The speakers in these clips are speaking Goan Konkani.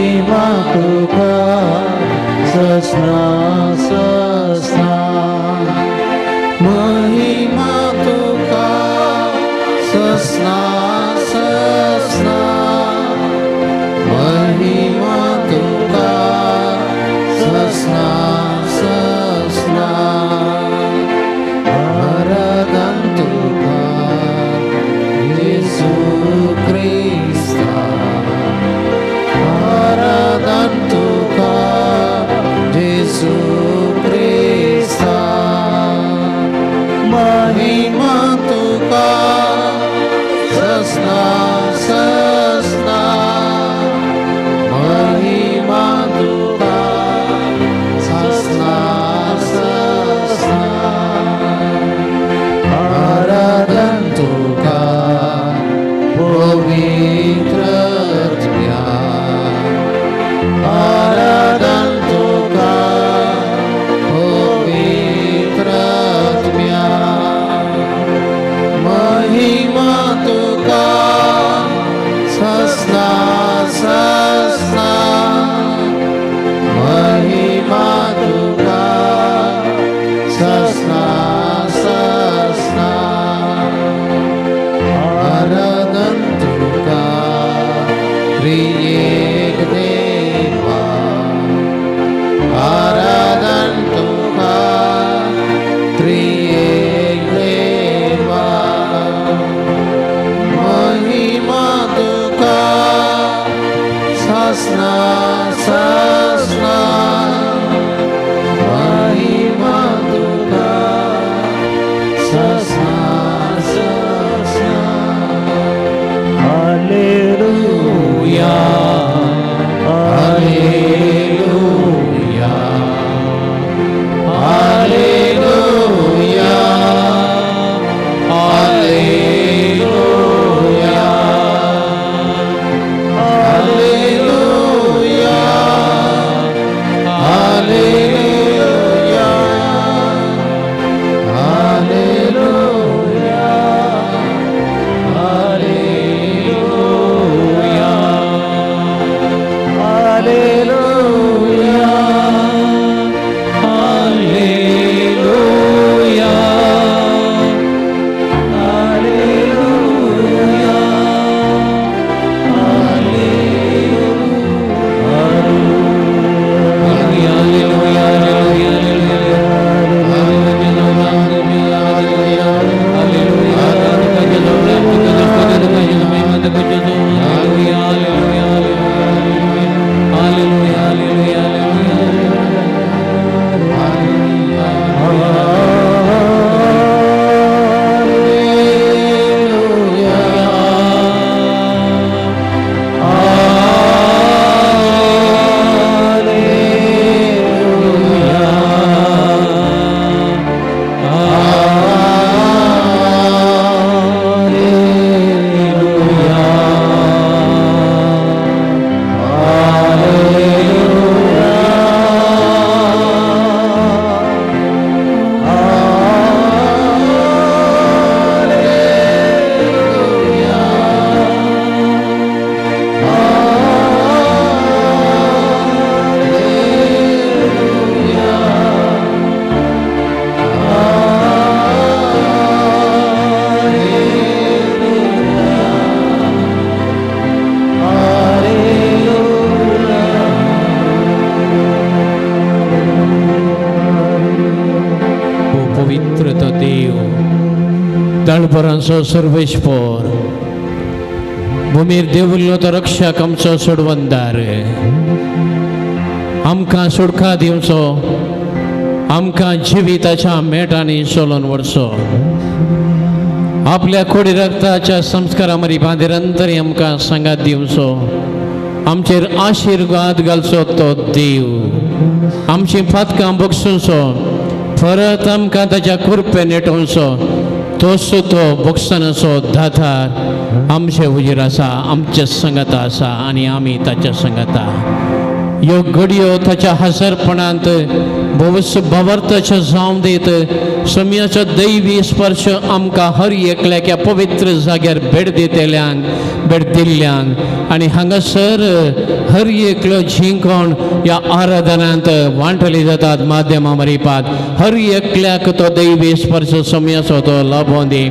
महिमा तुका ससना ससना, महिमा तुका ससना ससना, महिमा तुका ससना ससना। आराधन तुका जेजू क्रिस्ता, आराधन तुका जेजू क्रिस्ता, महिमा तुका ससना ससना, महिमा तुका ससना ससना। आराधन तुका पवित्र आत्म्या, आराधन तुका पवित्र आत्म्या, महिमा तुका ससना ससना, महिमा तुका ससना ससना। आराधन तुका त्रिएक देवा, आराधन तुका त्रिएक देवा, महिमा तुका ससना ससना, महिमा तुका ससना ससना। Hallelujah, hallelujah, hallelujah, hallelujah, hallelujah, hallelujah, hallelujah, hallelujah, hallelujah, hallelujah, hallelujah, hallelujah, hallelujah, hallelujah, hallelujah, hallelujah, hallelujah, ओ पवित्र तो देव, दळभरांचो सर्वेस्पर, भुमीर देवल्लो तो रक्षक आमचो सोडवंदार, आमकां सुडका दिवचो, आमकां जिविताच्या मेटांनी चलोवन व्हरचो, आपल्या कोडी रक्ताच्या संस्कारा मरी बांदिरंतरी आमकां सांगात दिवचो, आमचेर आशिर्वाद घालचो तो देव, आमची पातकां बगसुचो, परत आमकां ताच्या कृपेन नेटोवचो, तोच तो बक्षणाचो दातार आमचे हुजीर आसा, आमचे संगत आसा आनी आमी ताच्या संगता। ह्यो घडयो ताच्या हजरपणांत भोवस भावार्थाचें जावं दीत सम्याचो दैवी स्पर्श आमकां हर एकल्याक पवित्र जाग्यार भेट दितल्यांक भेट दिल्ल्यांक आनी हांगासर हर एकलो जिंकोण ह्या आराधनांत वांटली जातात माध्यमां मरिपात हर एकल्याक तो दैवी स्पर्श सम्याचो तो लाभों दी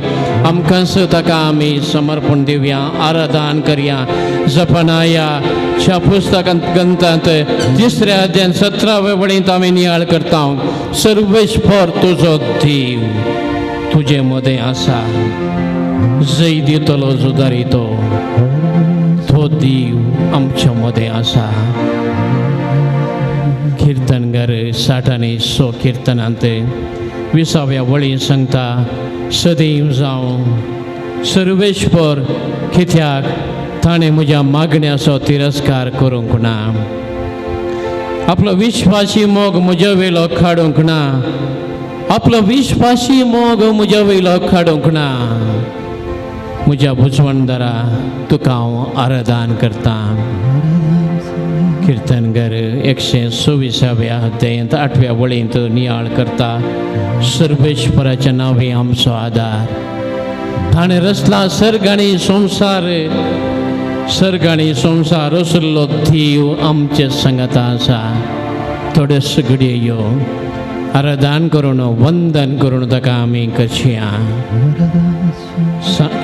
आमकांच ताका आमी समर्पण दिवया आराधन करया. जपनाया ह्या पुस्तकांत ग्रंथांत तिसऱ्या अध्यान 17व्या वळींत आमी नियाळ करता. सर्वेस्पर तुजो देव तुजे मदें आसा जय दितलो जुदारी तो तो देव आमच्या मदें आसा. किर्तनगर 60 आनी 100 किर्तनांत 20व्या वळीं सांगता सदैव जावं सर्वेस्पर कित्याक ताणें म्हज्या मागण्याचो तिरस्कार करूंक ना आपलो विश्वासी मोग म्हज्या वयलो काडूंक ना आपलो विश्वासी मोग म्हज्या वयलो काडूंक ना. म्हज्या भुजवणदारा तुका हांव आराधन करतां. किर्तनगर 126व्या अध्यायांत 8व्या वळींत नियाळ करता सर्वेश्वराच्या नांवे आमचो आदार ताणें रचला सर्ग आनी संवसार सर्ग आनी संवसार रचल्लो देव आमचे सांगाता आसा. थोड्योच घडये यो आराधन करून वंदन करून ताका आमी करया.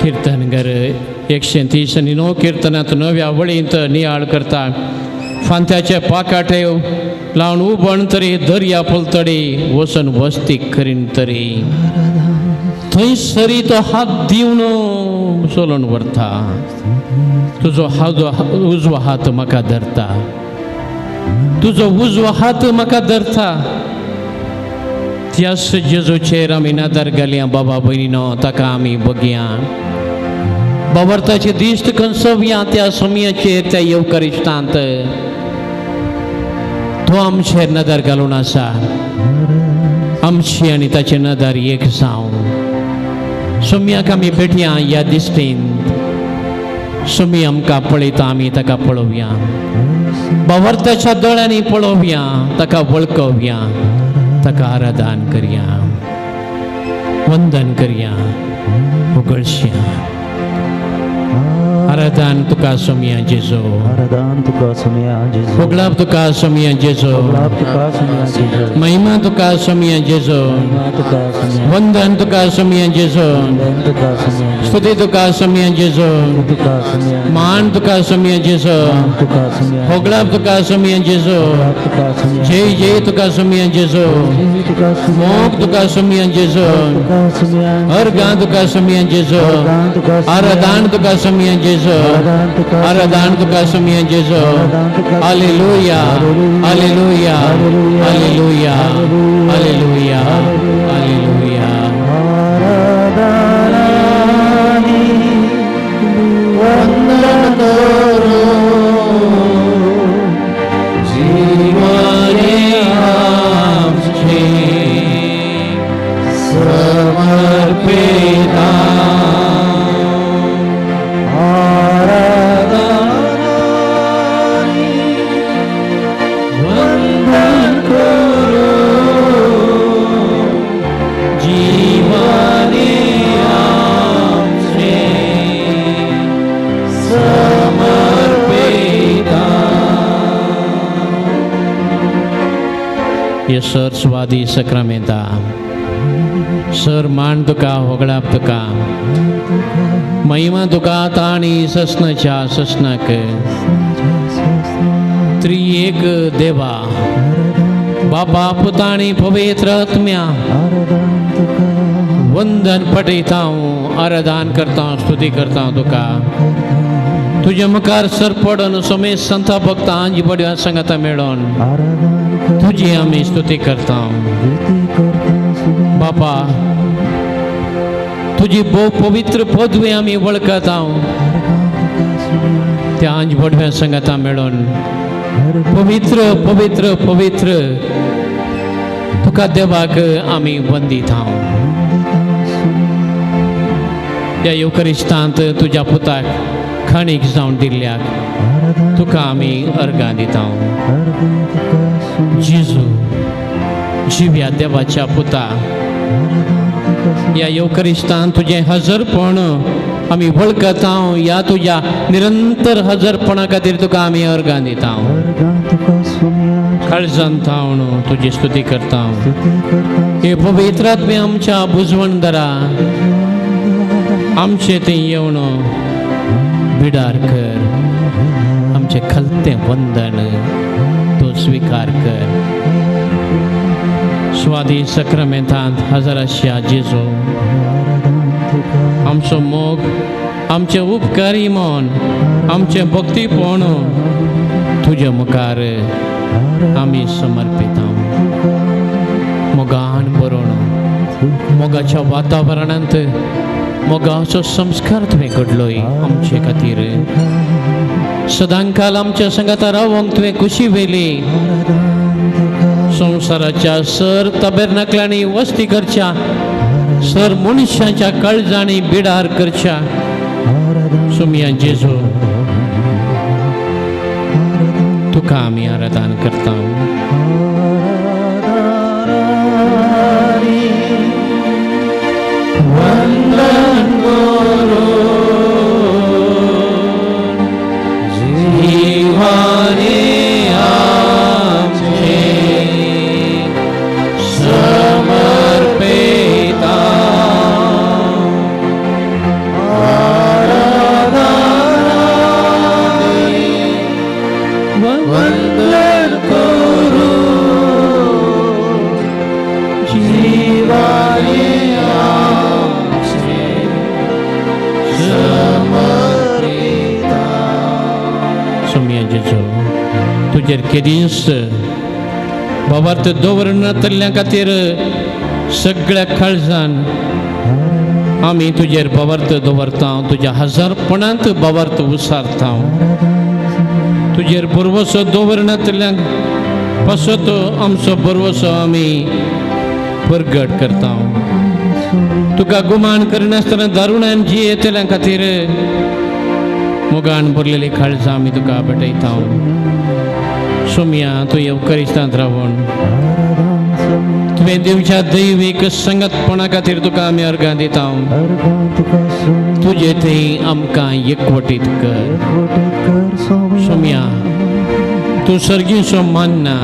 किर्तनगर 130 आनी 9 किर्तनांत 9व्या वळींत नियाळ करता फांत्याचे पाकाटे लावन उबण तरी दर्या पलतडी वचून वस्ती करीन तरी थंय सरी तो हात दिवन चलोवन व्हरता तुजो हात उजवो हात म्हाका धरता तुजो उजवो हात म्हाका धरता. त्याच जेजूचेर आमी नदर घालया बाबा भयणीनो ताका आमी बगया बाबर्थाची दिश्ट कंसवया त्या समयाचेर त्या येवकरिश्टांत तो आमचेर नदर घालून आसा आमची आनी ताची नदर एक जावं. सोम्याक आमी भेटया ह्या दिश्टीन सोमी आमकां पळयता आमी ताका पळोवया बावर्ताच्या दोळ्यांनी पळोवया ताका वळखोवया ताका आराधन करया वंदन करया उगळशया. आराधन तुका सोमिया जेजो आराधन तुका सोमिया जेजो होगलाप तुका सोमिया जेजो होगलाप तुका सोमिया जेजो महिमा तुका सोमिया जेजो महिमा तुका सोमिया वंदन तुका सोमिया जेजो वंदन तुका सोमिया स्तुती तुका सोमिया जेजो तुका सोमिया मान तुका सोमिया जेजो मान तुका सोमिया होगलाप तुका सोमिया जेजो होगलाप तुका सोमिया जय जय तुका सोमिया जेजो जय तुका सोमिया मोग तुका सोमिया जेजो तुका सोमिया हर गां तुका सोमिया जेजो गां तुका आराधन तुका सोमिया जेजो आराधन तुका सोमिया जेजो. Hallelujah hallelujah hallelujah hallelujah hallelujah. आराधनानी वंदन करो जीवने आमचे समर्पिता आराधनानी वंदन करो जीवने आमचे समर्पिता. हे सर स्वादी सक्रामेंता सर मान तुका होगळाप तुका महिमा तुका ताणी ससनाच्या ससनाक त्रिएक देवा बाबा पुताणी पवित्र आत्म्या वंदन पटयता हांव आराधन करता स्तुती करता तुका तुज्या मुखार सर पडून समेत संता भक्ता आंजी बड्या सांगाता मेळोन तुजी आमी स्तुती करता. बाबा तुजी भोव पवित्र पदवी आमी वळखता त्या आंज बडव्या सांगाता मेळोन पवित्र पवित्र पवित्र तुका देवाक आमी वंदीत हांव. त्या येवकरिस्तांत तुज्या पुताक खाणीक जावन दिल्ल्याक तुका आमी अर्गां दिता. जेजू जिव्या देवाच्या पुता, ह्या येवकरिस्तान तुजें हजरपण आमी वळखता। ह्या तुज्या निरंतर हजरपणा खातीर तुका आमी अर्गां दिता। काळजान थावन तुजी स्तुती करता। हे पवित्र आत्मे आमच्या बुजवण दरा आमचे थंय येवन बिडार कर, आमचें खलतें वंदन तूं स्विकार कर। स्वादी सक्रामेंतांत हजाराश्या जेजू, आमचो मोग, आमचें उपकारी मन, आमचें भक्तीपण तुज्या मुखार आमी समर्पिता। मोगान बरोवन मोगाच्या वातावरणांत मोगाचो संस्कार तुवें घडलोय आमचे खातीर। सदांकाल आमच्या संगाता रावंक तुवें खुशी व्हेली। संवसाराच्या सर तबेरनाकलांनी वस्ती करच्या सर मनशाच्या काळजांनी बिडार करच्या सुमिया जेजू, तुका आमी आराधन करता। वंदन करो जीवाने आमचे समर्पिता। वंदन करो जीवाने आमचे समर्पिता। सोम्या जेजू, तुजेर केदींच बाबार्थ दवरनातल्या खातीर सगळ्या काळजान आमी तुजेर बाबार्थ दवरता। तुज्या हजारपणांत बाबार्थ उसारता। तुजेर बरवसो दवरनातल्या पासत आमचो बरवसो आमी परगट करता। तुका गुमान करिनासतना दारुणान जियेतल्या खातीर मोगान भरलेली काळजां आमी तुका भेटयता। सोम्या, तूं येवकरिस्तांत रावून तुवें दिवच्या दैवीक संगतपणा खातीर तुका आमी अर्गां दिता। तुजे थंय आमकां एकवटीत कर। सोम्या, तूं सर्गीचो मानना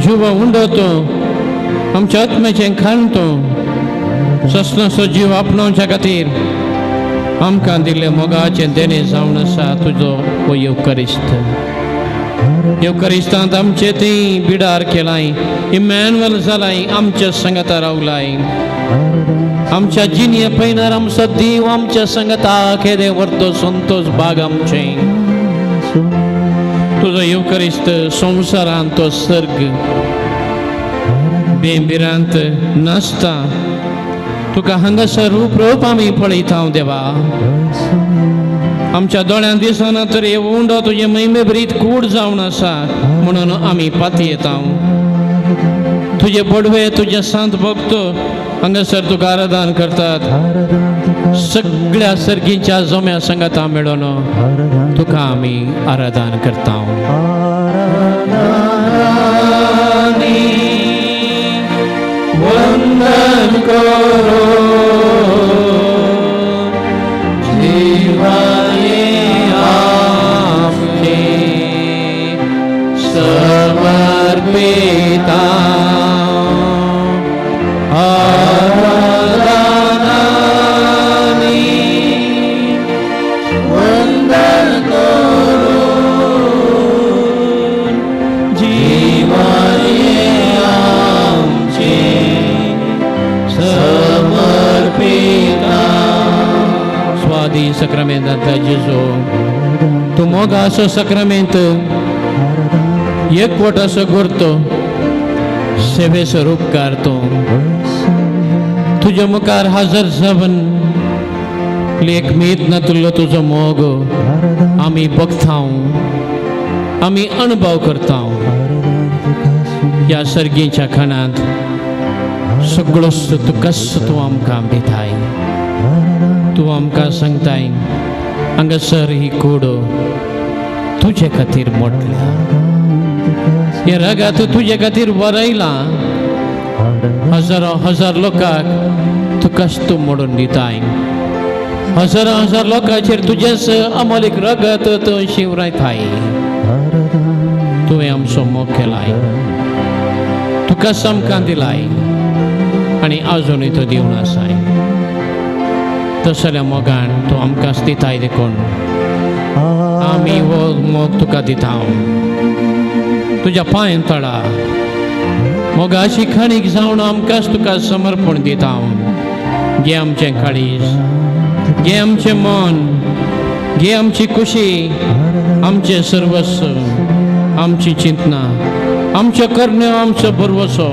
जीव उंडो तूं आमच्या आत्म्याचें खाण तूं ससनाचो जीव आपणावच्या खातीर आमकां दिल्लें मोगाचें देणें जावन आसा तुजो हो येवकरिस्त। येवकरिस्तांत आमचे थंय बिडार केलाय, इमॅन्युअल जालाय, आमच्या संगता रावलाय। आमच्या जिणये पयनार आमचो देव आमच्या संगता केदे व्हरतो संतोष बाग आमचें। तुजो येवकरिस्त संवसारांत तो सर्ग बेंबिरांत नासता तुका हांगासर रूप रूप आमी पळयता देवा। आमच्या दोळ्यां दिसना तर हे उंडो तुजे महिमे भरीत कूड जावन आसा म्हणून आमी पातयेता। तुजे बडवे तुजे सांत भक्त हांगासर तुका आराधन करतात। सगळ्या सर्गीच्या जम्या संगाता मेळोन तुका आमी आराधन करता। वंदन करो जीवाने आमचे समर्पिता। आराधनानी वंदन करो जीवाने आमचे समर्पिता। स्वादी सक्रामेंतांतल्या जेजू, तूं मोगाचो सक्रामेंत एकवटाचो करतो सेवेचो उपकार तूं तुज्या मुखार हजर जावन लेख मीत नातुल्लो तुजो मोग आमी बघता, आमी अणभव करता। ह्या सर्गीच्या खणांत सगळो तुकाच तूं आमकां दिताय। तूं आमकां सांगताय हांगासर ही कूड तुजे खातीर मोडल्या। हें रगत तुजे खातीर बरयलां. हजारो हजार लोकांक तुकाच तूं मोडून दिताय. हजारो हजार लोकांचेर तुजेंच अमोलीक रगत तूं शिंवरायताय. तुवें आमचो मोग केलाय, तुका आमकां दिलाय आनी आजुनूय तो दिवन आसाय. तसल्या मोगान तूं आमकां दिताय देखून आमी हो मोग तुका दिता. तुज्या पांय तळा मोगाची खणीक जावन आमकांच तुका समर्पण दिता. घे आमचें काळीज, घे आमचें मन, घे आमची खुशी, आमचें सर्वस्व, आमची चिंतना, आमच्यो करण्यो, आमचो भरवसो,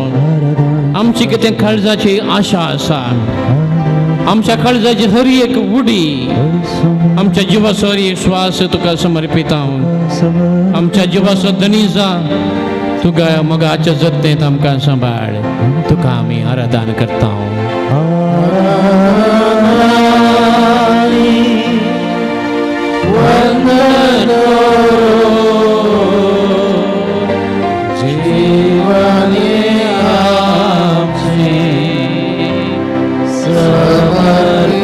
आमची कितें काळजाची आशा आसा, आमच्या काळजाची हर एक उडी, आमच्या जिवाचो हर एक श्वास तुका समर्पिता. आमच्या जिवाचो धनी जा, तुका मोगाच्या जतनेंत आमकां सांबाळ. तुका आमी आराधन करता. वंदन जीवने आमचे समर्पिता.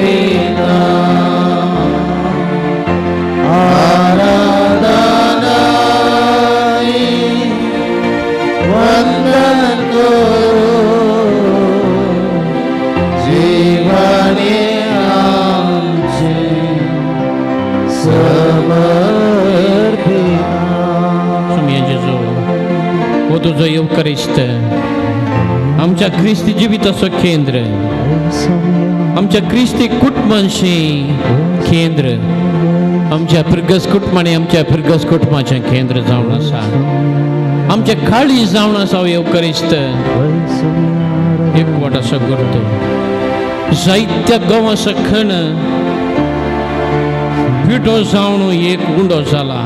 आराधना वंदन करो जीवने आमचे समर्पिता. सुमया जेजू, हो तुजो येवकरिस्त आमच्या क्रिस्ती जिविताचो केंद्र, आमच्या क्रिस्ती कुटुंबांशी केंद्र, आमच्या फिरगस कुटुंबांनी आमच्या फिरगस कुटुंबाचें केंद्र जावन आसा. आमच्या काळी जावन आसा येवकरिस्त एकवटाचो गुर्तो. जायत्या गोवाचो खण पिठो जावन एक उंडो जाला,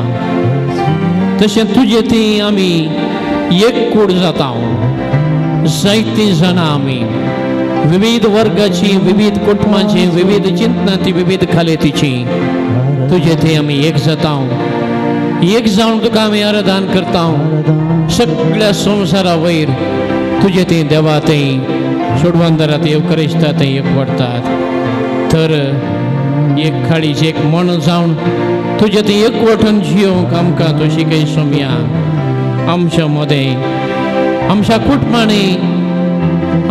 तशें तुजे ती आमी एक कूड जाता. जायतीं जाणां आमी विविध वर्गाची, विविध कुटुंबाची, विविध चिंतनाची, विविध खालेतीची, तुजे थंय आमी एक जाता. एक जावन तुका आमी आराधन करता. सगळ्या संवसारा वयर तुजे थंय देवा थंय सोडवंदरात येवकरिस्ता थंय एकवटतात. तर एक खाळीच एक मन जावन तुजे थंय एकवटून जियोंक आमकां तूं शिकय सोमया. आमच्या मदें, आमच्या कुटुंबांनी,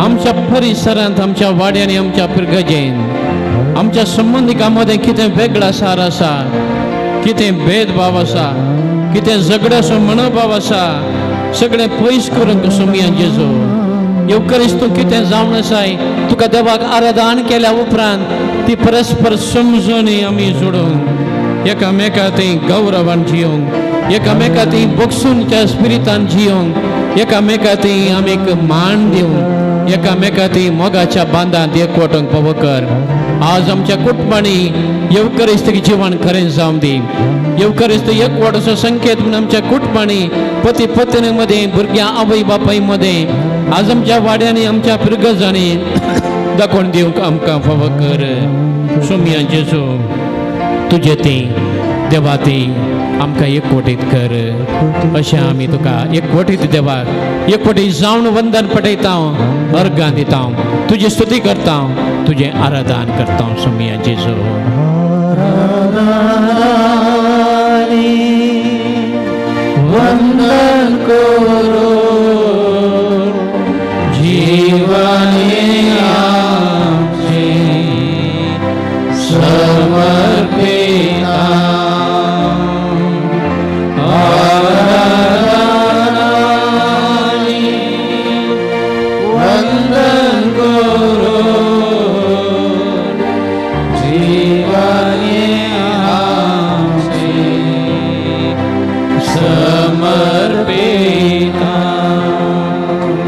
आमच्या परिसरांत, आमच्या वाड्यांनी, आमच्या पिरगजेन, आमच्या संबंदिकां मदें कितें वेगळा सार आसा, कितें भेदभाव आसा, कितें झगड्याचो मनोभाव आसा, सगळें पयस करूंक सोमया जेजू. येवकरीस तूं कितें जावन आसाय, तुका देवाक आराधन केल्या उपरांत ती परस्पर समजून आमी जोडूंक, एकामेका थंय गौरवान जियोंक, एकामेका थंय बगसूनच्या स्पिरितान जियोंक, एकामेका थंय आमी एक मान दिवंक, एकामेका थंय मोगाच्या बांदांत एकवटूंक पावो कर. आज आमच्या कुटुंबांनी येवकरिस्त जिवन खरें जावं दी. येवकरिस्त एकवटाचो संकेत म्हणून आमच्या कुटुंबांनी पती पत्नी मदें, भुरग्यां आवय बापाय मदें, आज आमच्या वाड्यांनी, आमच्या पिरगजांनी दाखोवन दिवंक आमकां फावो कर. सोमया जेजू, तुजे ती देवा ती आमकां एकवटीत कर. अशें आमी तुका एकवटीत देवाक एकवटीत जावन वंदन पटयता, अर्गां दिता, तुजी स्तुती करता, तुजें आराधन करता. सोमया जेजू. वंदन करो जीवने आमचे समर्पिता. आराधना वंदन करो जीवने आमचे समर्पिता.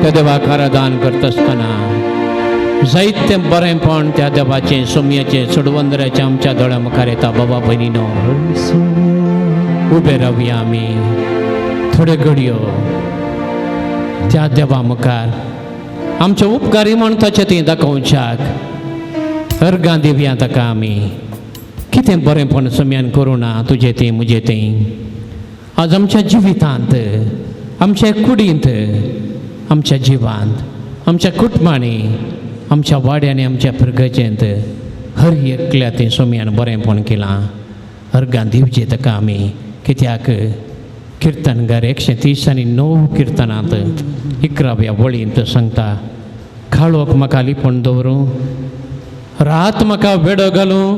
त्या देवाक आराधन करता आसतना जायतें बरेंपण त्या देवाचें, सोमयाचें, सोडवंदराचें आमच्या दोळ्या मुखार येता. बाबा भयणीनो, उबे रावया आमी थोड्यो घडयो त्या देवा मुखार आमचे उपकारी म्हण ताचें ती दाखोवच्याक अर्गां दिवया ताका आमी. कितें बरेंपण सोमयान करूं ना तुजें तें म्हजें तें. आज आमच्या जिवितांत आमच्या कुडींत, आमच्या जिवांत, आमच्या कुटुंबांनी, आमच्या वाड्यांनी, आमच्या प्रगजेंत हर एकल्या तें सोमयान बरेंपण केलां. अर्गां दिवचें ताका आमी, कित्याक किर्तनगार 139 किर्तनांत 11व्या वळींत सांगता, काळोख म्हाका लिपून दवरूं, रात म्हाका वेडो घालूं,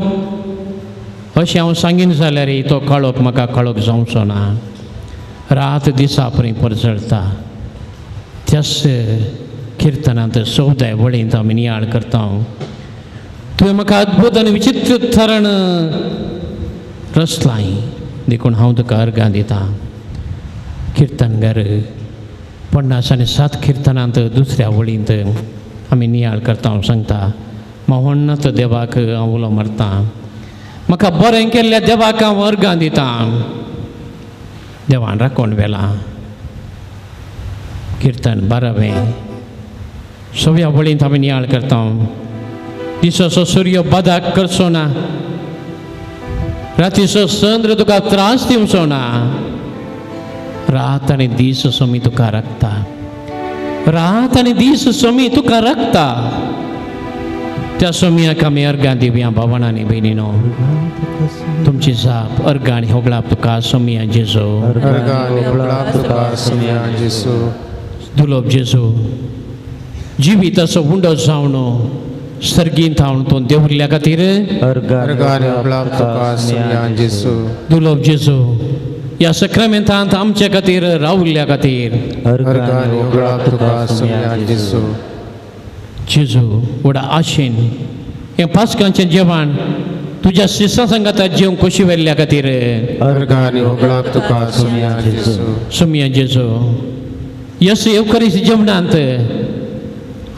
अशें हांव सांगीन जाल्यार तो काळोख म्हाका काळोख जावचो ना. रात दिसा परी परजळता. त्याच किर्तनांत 14 वळींत आमी नियाळ करता, तुवें म्हाका अद्भूत आनी विचित्र थरण रचलाय, देखून हांव तुका अर्गां दितां. किर्तनगर 57 किर्तनांत 2ऱ्या वळींत आमी नियाळ करता, सांगता, महोन्नत देवाक हांव उलो मारता, म्हाका बरें केल्ल्या देवाक हांव अर्गां दितां. देवान राखोवन व्हेलां. किर्तन 12वें 6व्या वळींत आमी नियाळ करता, दिसाचो सूर्य बादाक करचो ना, रातीचो चंद्र तुका त्रास दिवचो ना, रात आनी दीस सोमी तुका राखता, रात आनी दीस सोमी तुका राखता. त्या सोमयाक आमी अर्गां दिवया. भावणां आनी भयणीनो, तुमची जाप अर्गां आनी होगळाप तुका सोमया जेजू. अर्गां आनी होगळाप तुका सोमया जेजू. दुलोब जेजू, जिविताचो उंडो जावन सर्गींत थावन तो देवरिल्ल्या खातीर अर्गां आनी होगळाप तुका सोमया जेजू. दुलोब जेजू, ह्या सक्रामेंतांत आमच्या खातीर रावल्ल्या खातीर अर्गां आनी होगळाप तुका सोमया जेजू. जेजू, व्हडा आशेन हें पास्कांचें जेवण तुज्या शिसां सांगाता जेवंक खोशी व्हेल्ल्या खातीर अर्गां आनी होगळाप तुका सोमया जेजू. सोमया जेजू, यस येवकरीस जेवणांत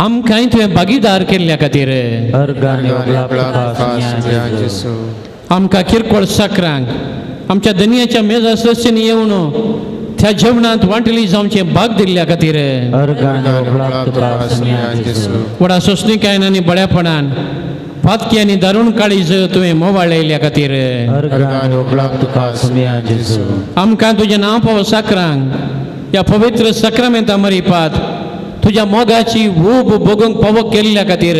आमकांय तुवें भागीदार केल्ल्या खातीर अर्गां आनी होगळाप तुका सोमया जेजू. आमकां किरकोळ साकरांक आमच्या दनयाच्या मेजा सस्यनी येवन त्या जेवणांत वांटली जावचें भाग दिल्ल्या खातीर अर्गां आनी होगळाप तुका सोमया जेजू. व्हडा सोंसणीकायेन आनी बळ्यापणान पातकी आनी दारूण काळीज तुवें मोवाळयल्ल्या खातीर अर्गां आनी होगळाप तुका सोमया जेजू. आमकां तुजें नांव पाव साकरांक ह्या पवित्र सक्रामेंता मरिपात तुज्या मोगाची ऊब भोगूंक पावो केल्ल्या खातीर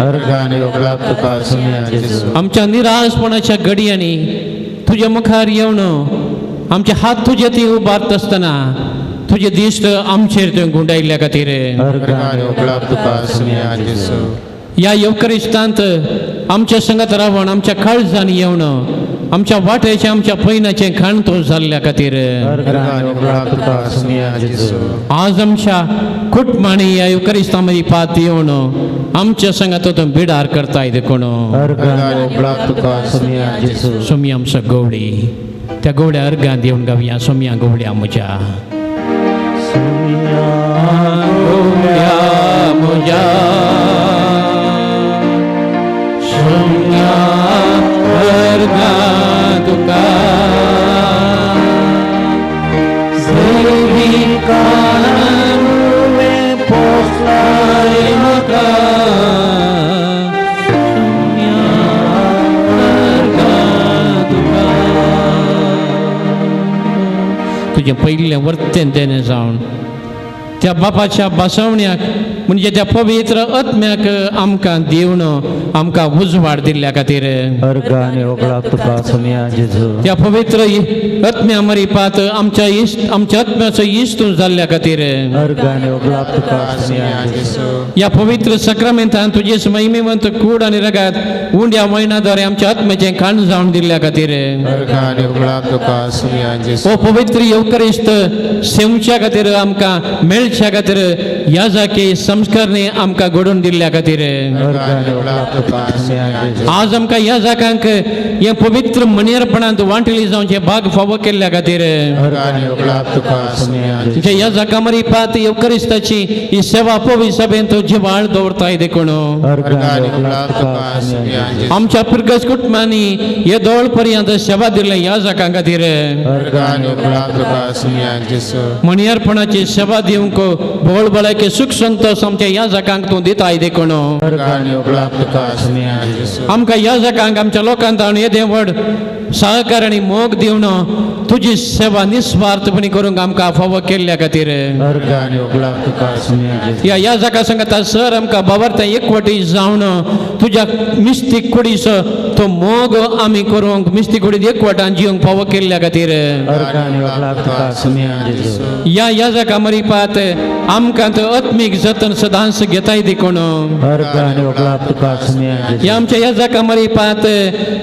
अर्गां आनी होगळाप तुका सोमया जेजू. आमच्या निराशपणाच्या घडयांनी तुज्या मुखार येवन आमचे हात तुजे ती उबारत आसतना तुजे दिश्ट आमचेर तुवें गुंडायल्ल्या खातीर अर्गां आनी होगळाप तुका सोमया जेजू. ह्या येवकरिस्तांत आमच्या संगत रावन आमच्या काळजान येवन आमच्या वाट्याचें आमच्या पयनाचें खाण तो जाल्ल्या खातीर अर्गां आनी होगळाप तुका सोमया जेजू. आज आमच्या कुटुंबांनी ह्या येवकरिस्ता मदीं पात येवन आमच्या संगात तो बिडार करताय देखून अर्गां आनी होगळाप तुका सोमया जेजू. सोमया आमचो गवळी, त्या गवळ्या अर्गांत येवन गावया. सोमया गवळ्या म्हज्या, गवळ्या म्हज्या, सोमया अर्गां तुका, सेविकान पोसलाय म्हाका, सोमया अर्गां तुका. तुजें पयलें वर्तें तेणें जावन त्या बापाच्या बसवण्याक म्हणजे त्या पवित्र आत्म्याक आमकां दिवन आमकां उजवाड दिल्ल्या खातीर अर्गां आनी होगळाप तुका सोमया जेजू. त्या पवित्र आत्म्या मरिपात आमच्या इश्ट आमच्या आत्म्याचो इश्ट तूं जाल्ल्या खातीर अर्गां आनी होगळाप तुका सोमया जेजू. ह्या पवित्र सक्रामेंतान तुजे महिमेवंत कूड आनी रगात उंड्या म्हयन्या द्वारे आमच्या आत्म्याचें खाण जावन दिल्ल्या खातीर अर्गां आनी होगळाप तुका सोमया जेजू. हो पवित्र येवकरिस्त सेवच्या खातीर आमकां मेळच्या खातीर ह्या जाके संस्कारणे आमकां घडोवन दिल्ल्या खातीर अर्गां आनी होगळाप तुका सोमया जेजू. आज आमकां ह्या जाकांक हे पवित्र मनेरपणांत वांटली जावचे भाग फावो केल्ल्या खातीर अर्गां आनी होगळाप तुका सोमया जेजू. तुमच्या ह्या जाका मरिपात येवकरिस्ताची ही सेवा पवी सभेंत जिवाळ दवरताय देखून अर्गां आनी होगळाप तुका सोमया जेजू. आमच्या पिरगस कुटुंबांनी हे दोळ पर्यंत सेवा दिल्ले ह्या जाकां खातीर अर्गां आनी होगळाप तुका सोमया जेजू. मणियरपणाची सेवा दिवंक बोळ बळायके सुख संतोष आमच्या ह्या जाकांक तूं दिताय देखून अर्गां आनी होगळाप तुका सोमया जेजू. आमकां ह्या जाकांक आमच्या लोकांत हाडून येदें व्हड सहकार आनी मोग दिवन तुजी सेवा निस्वार्थपणी करूंक आमकां फावो केल्ल्या खातीर. अर्गां आनी ओगळाक तुका सुमया जेजू. ह्या ह्या जाका सांगता सर आमकां बाबरता एकवटी जावन तुज्या मिस्तीक कुडीचो तो मोग आमी करूंक मिस्तीक कुडीत एकवटान जिवंक फावो केल्ल्या खातीर. अर्गां आनी ओगळाक तुका सुमया जेजू. ह्या ह्या जाका मरिपात आमकां तो आत्मीक जतन सदांच घेताय देखून. अर्गां आनी ओगळाक तुका सुमया जेजू. ह्या आमच्या ह्या जाका मरिपात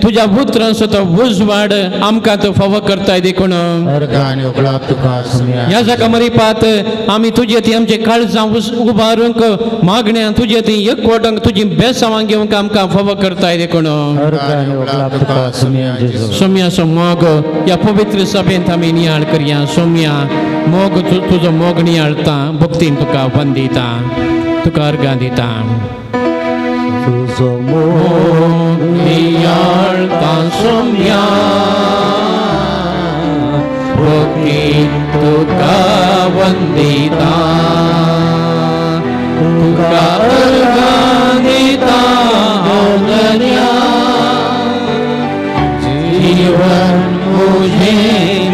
तुज्या उतरांचो तो उजवाड आमकां तो फावो करताय देखून. अर्गां आनी ओगळाक तुका सुमया. ह्या जाका मरिपात आमी तुजे ती आमचे काळजां उबारूंक मागण्या तुजे ती एकवटूंक तुजी बेसावां घेवंक आमकां फावो करताय देखून. अर्गां आनी ओगळाक तुका सुमया जेजू. सोम्याचो मोग ह्या पवित्र सभेंत आमी नियाळ करया. सोम्या मोग तुजो मोग नियाळता भक्तीन तुका वंदिता तुका अर्गां दिता. तुजो मोग नियाळता सोम्या भक्तीन तुका वंदिता तुका अर्गां दिता हांव धन्या जीवन मुझे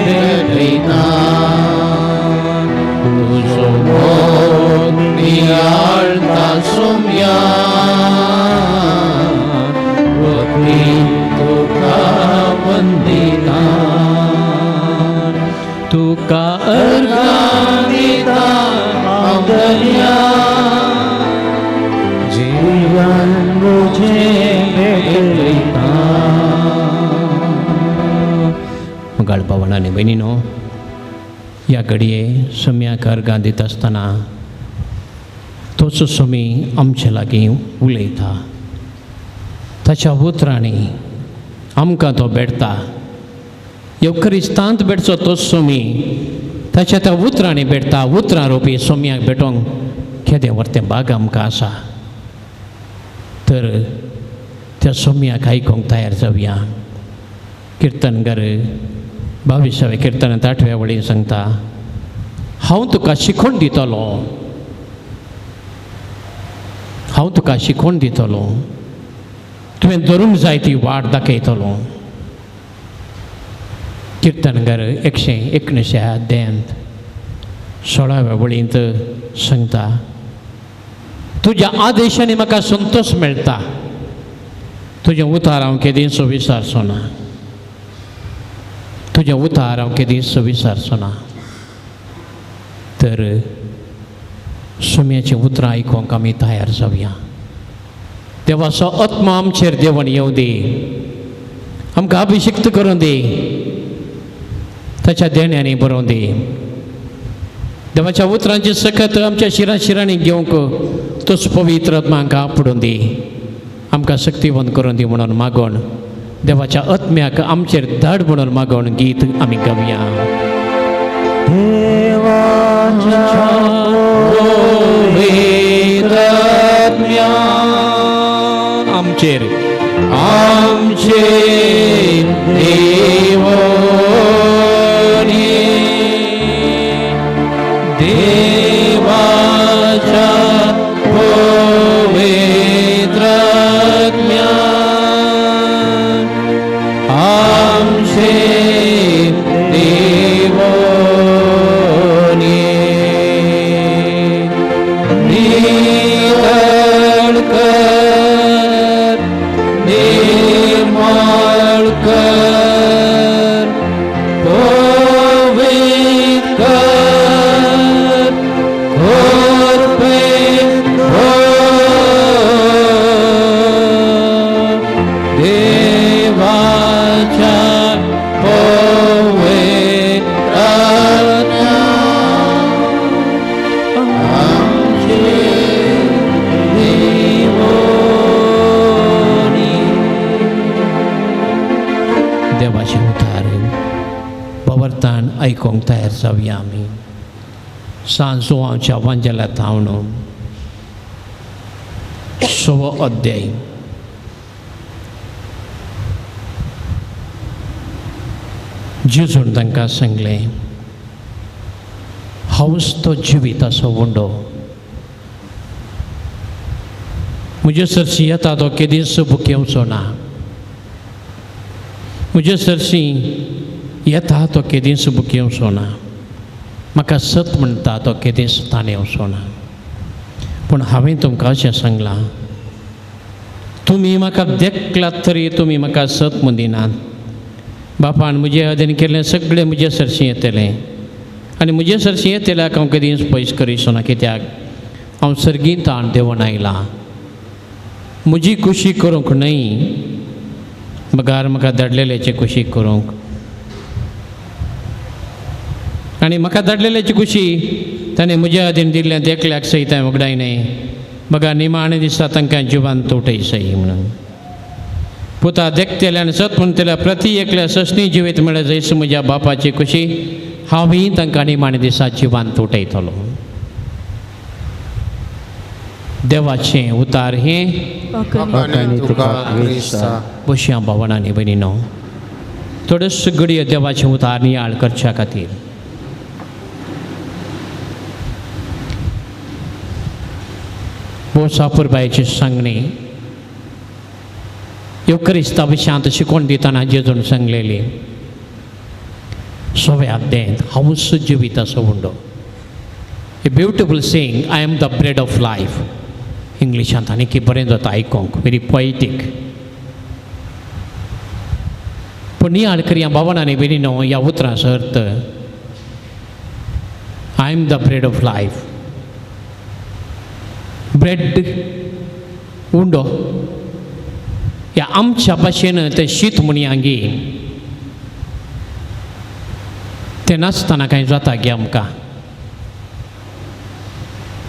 भेटयता तुजो मोग नियाळता सोम्या भक्तीन तुका वंदिता तुका अर्गां दिता हांव धन्या जीवन मुझे भेटयता. मोगाळ भावांनो आनी भयणीनो, ह्या घडये सम्याक अर्गां दिता आसतना तोच सोमी आमचे लागीं उलयता. ताच्या उतरांनी आमकां तो भेटता. येवकरिस्तांत भेटचो तोच सोमी ताच्या त्या उतरांनी भेटता. उतरां रोवपी सोम्याक भेटोंक केदें व्हरतें भाग आमकां आसा. तर त्या सोम्याक आयकूंक तयार जावया. किर्तनगर 22व्या किर्तनांत 8व्या वळीन सांगता, हांव तुका शिकोवन दितलो, हांव तुका शिकोवन दितलो, तुवें धरूंक जाय ती वाट दाखयतलो. किर्तनगर 119व्या अध्यायांत 16व्या वळींत सांगता, तुज्या आदेशांनी म्हाका संतोश मेळटा, तुजें उतार हांव केदींच विसारचो ना, तुजें उतार हांव केदींच विसारचो ना. तर सुम्याचीं उतरां आयकूंक आमी तयार जावया. देवाचो आत्मा आमचेर देवण येवं दी, आमकां अभिशिक्त करूं दी, ताच्या देण्यांनी बरोवं दी. देवाच्या उतरांची सकत आमच्या शिरां शिरांनी घेवंक तोच पवित्र आत्मा आमकां आपडून दी, आमकां शक्तिवंत करून दी म्हणून मागोवन देवाच्या आत्म्याक आमचेर धाड म्हणून मागोवन गीत आमी गावया. देवाच्या पवित्र आत्म्या आमचेर आमचेर देवोनी देवाच्या पवित्र आत्म्या आमचेर देवोनी नितळ कर निर्मळ कर पवित्र कर कृपेन भर देवाच्या पवित्र आत्म्या आमचेर देवोनी. देवाचें उतार पवर्तान आयकूंक तयार जावया आमी. सांजोवाच्या वांजेला थावन 6वो अध्याय जेजून तांकां सांगलें, हांवच तो जिविताचो उंडो, म्हजे सरशी येता तो केदींच भुकेवचो ना, म्हजे सरशी येता तो केदींच बुकयेवचो ना, म्हाका सत म्हणटा तो केदींच ताणेवचो ना. पूण हांवें तुमकां अशें सांगलां, तुमी म्हाका देखलात तरी तुमी म्हाका सत म्हूण दिनात. बापान म्हजे अधीन केल्लें सगळें म्हजे सरशीं येतलें आनी म्हजे सरशीं येतल्याक हांव केदींच पयस करिसो ना, कित्याक हांव सर्गींत देवून आयलां. म्हजी खुशी करूंक न्हय, बगार म्हाका धाडलेल्याची खुशी करूंक. आनी म्हाका धाडलेल्याची खुशी ताणें म्हज्या अधीन दिल्लें देखल्याक सयत हांवें वगडायने, बघा निमाणें दिसा तांकां जिवान तोटय सई म्हणून. पुता देखतल्या आनी सत म्हणटल्या प्रती एकल्या ससणी जिवीत म्हळ्यार जैस म्हज्या बापाची खुशी हांवूय तांकां निमाणें दिसा जिवान तोटयतलो. देवाचें उतार हें वाखाणी तुका क्रिस्ता. बशया भावणांनी भयणीनो, थोड्योच घडये देवाचें उतार नियाळ करच्या खातीर. भोवसापुरबायची सांगणी ह्यो क्रिस्ता विशयांत शिकोवन दितना जेजून सांगलेली सव्या अध्यायांत हांवूच जिविताचो उंडो. A beautiful saying, I am the bread of life. इंग्लिशांत आनीक बरें जाता आयकोंक, व्हेरी पोएटीक. पूण नियाळ करया भावनांनी भयणीनो ह्या उतरांचो अर्थ. I am the bread of life. Bread उंडो ह्या आमच्या भाशेन तें शीत म्हणया गी, तें नासतना कांय जाता गे आमकां,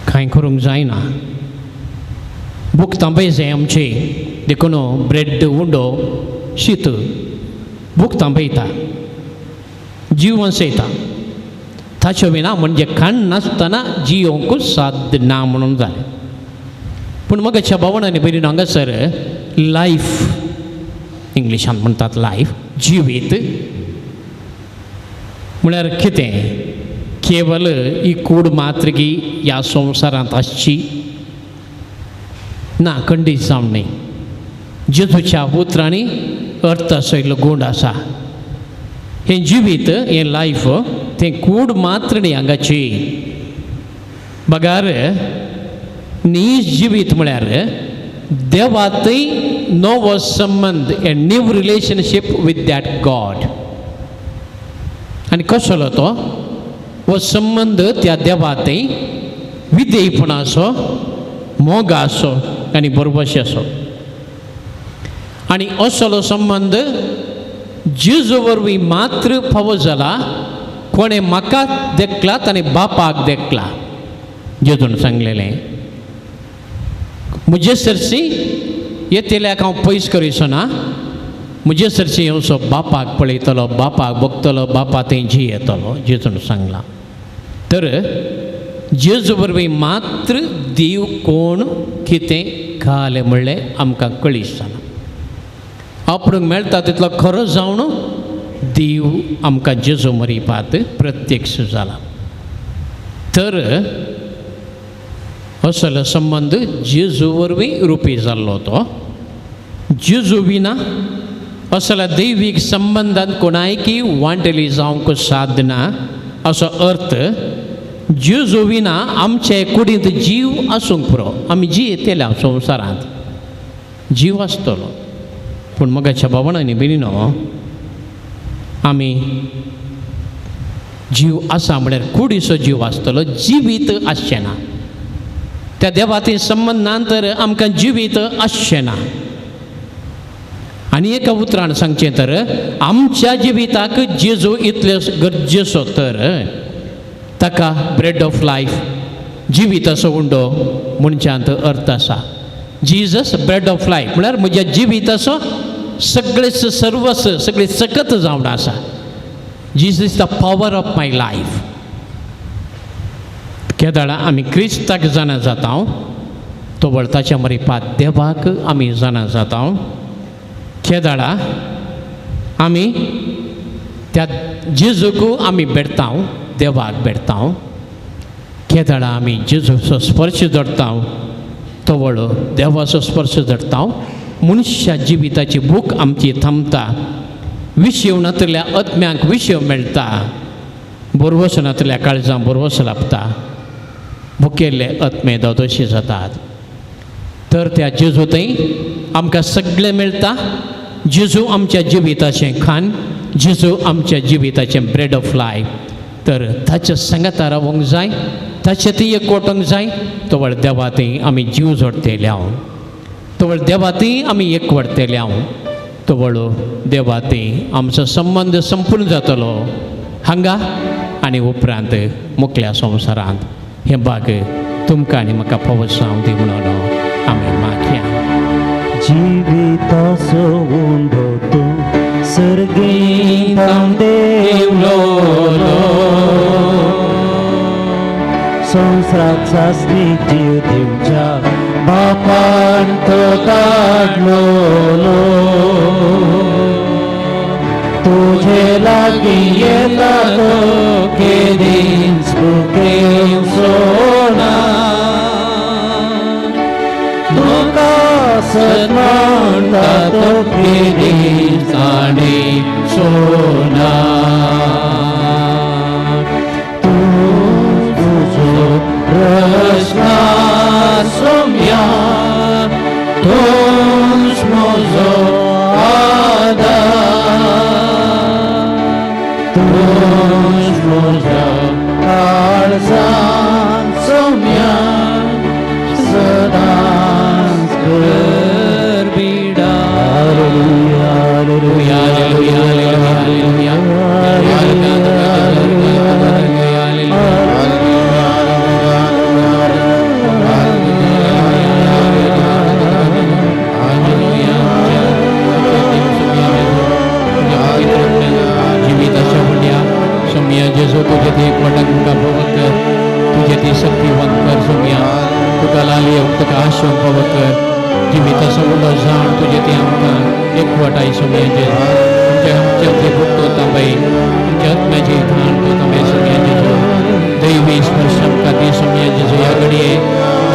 कांय करूंक जायना. भूक तांबय जाय आमची, देखून ब्रेड उंडो शीत भूक तांबयता, जीव वसयता. ताचे विना म्हणजे खाण नासतना जियोंकूच साध्य ना म्हणून जालें. पूण मगाच्या भावणांनी भयणीनो हांगासर लायफ, इंग्लिशान म्हणटात लायफ, जिवीत म्हळ्यार कितें? केवल ही कूड मात्र की ह्या संवसारांत आसची ना, खंडीत जावं न्हय. जेजूच्या उतरांनी अर्थ असो गूण आसा. हें जिवीत, हें लायफ, तें कूड मात्र न्ही हांगाची, बगार नीज जिवीत म्हळ्यार देवातय नवो संबंद, a new relationship with that God. आनी कसलो तो हो संबंद त्या देवातय विधेयपणाचो, मोगाचो आनी बरोबशाचो. आनी असलो संबंद जेजू वरवीं मात्र फावो जाला. कोणें म्हाका देखला आनी बापाक देखला, जेजून सांगलेलें. म्हजे सरशी येतल्याक हांव पयस करिसो ना, म्हजे सरशी येवचो बापाक पळयतलो, बापाक भोगतलो, बापा थंय जियेतलो, जेजून सांगलां. तर जेजू वरवीं मात्र देव कोण कितें घालें म्हणलें आमकां कळीस जालां. आपणूक मेळटा तितलो खरो जावन देव आमकां जेजू मरिपात प्रत्यक्ष जाला. तर असलो संबंद जेजू वरवीं रुपी जाल्लो तो. जेजू विना असल्या दैवीक संबंदान कोणायकी वांटली जावंक साधना असो अर्थ. जेजू विना आमचे कुडींत जीव आसूंक पुरो, आमी जियेतल्या संवसारांत जीव आसतलो. पूण मगाच्या भावणांनी भयणीनो, आमी जीव आसा म्हळ्यार कुडीचो जीव आसतलो, जिवीत आसचें ना. त्या देवाती संबंदान तर आमकां जिवीत आसचें ना. आनी एका उतरान सांगचें तर आमच्या जिविताक जेजू इतले गरजेचो, तर ताका ब्रेड ऑफ लायफ, जिविताचो उंडो म्हणच्यांत अर्थ आसा. जीजस ब्रेड ऑफ लायफ म्हळ्यार म्हज्या जिविताचो सगळेच सर्वस्व, सगळें सकत जावन आसा. Jesus is the power of my life. केदाळा आमी क्रिस्ताक जाणा जाता, तो वळताच्या मरिपात देवाक आमी जाणा जाता. केदाळा आमी त्या जेजूक आमी भेटता, देवाक भेटता. केदाळा आमी जेजूचो स्पर्श धरता, तो वळ देवाचो स्पर्श धरता. मनशा जिविताची भूक आमची थांबता. विशेव नातल्या आत्म्यांक विशेव मेळटा, बरवस नातल्या काळजां बरवस लाभता, भुकेल्ले आत्मे दोदोशी जातात. तर त्या जेजू थंय आमकां सगळें मेळटा. जेजू आमच्या जिविताचें खाण, जेजू आमच्या जिविताचें ब्रेड ऑफ लायफ. तर ताच्या सांगाता रावंक जाय, ताचे ती एकवटूंक जाय. तवळ देवा थंय आमी जीव जोडटेले हांव, तवळ देवा थंय आमी एकवटतेले हांव, तवळ देवा थंय आमचो संबंद संपूर्ण जातलो हांगा आनी उपरांत मुकल्या संवसारांत. हें भाग तुमकां आनी म्हाका फावो जावं दी म्हणून आमी मागया. जिविताचो उंडो तूं सर्गींत देवलो, संवसाराक सासणी जीव दिवच्या बापान तो काडलो. तुजे लागीं येता तो केदींच भुकेवचो ना, तुका सत म्हणटा तो केदींच ताणेचो ना. तूं तुजो रचना सोम्या, तूंच म्हजो आदार, तूंच म्हज्या काळजांत सोम्या सदांच करबिडा. Hallelujah, hallelujah, hallelujah, hallelujah, hallelujah. जिविताच्या व्हडल्या सोम्या जेजू, तुजे ती एकवटाक तुमकां फावो कर, तुजे ती शक्तिवंत कर सोम्या, तुका लाली तुका आशोक फावो कर. जिविताचो व्हडलो जाण तुजे ती आमकां एकवटाय सोम्या जेजू. आमच्या आमच्या ती भुकतो तांबाय, आमच्या आत्म्याची धान तो तांबाय सोम्या जेजू. दैवी स्पर्श आमकां दी सोम्या जेजू. ह्या घडये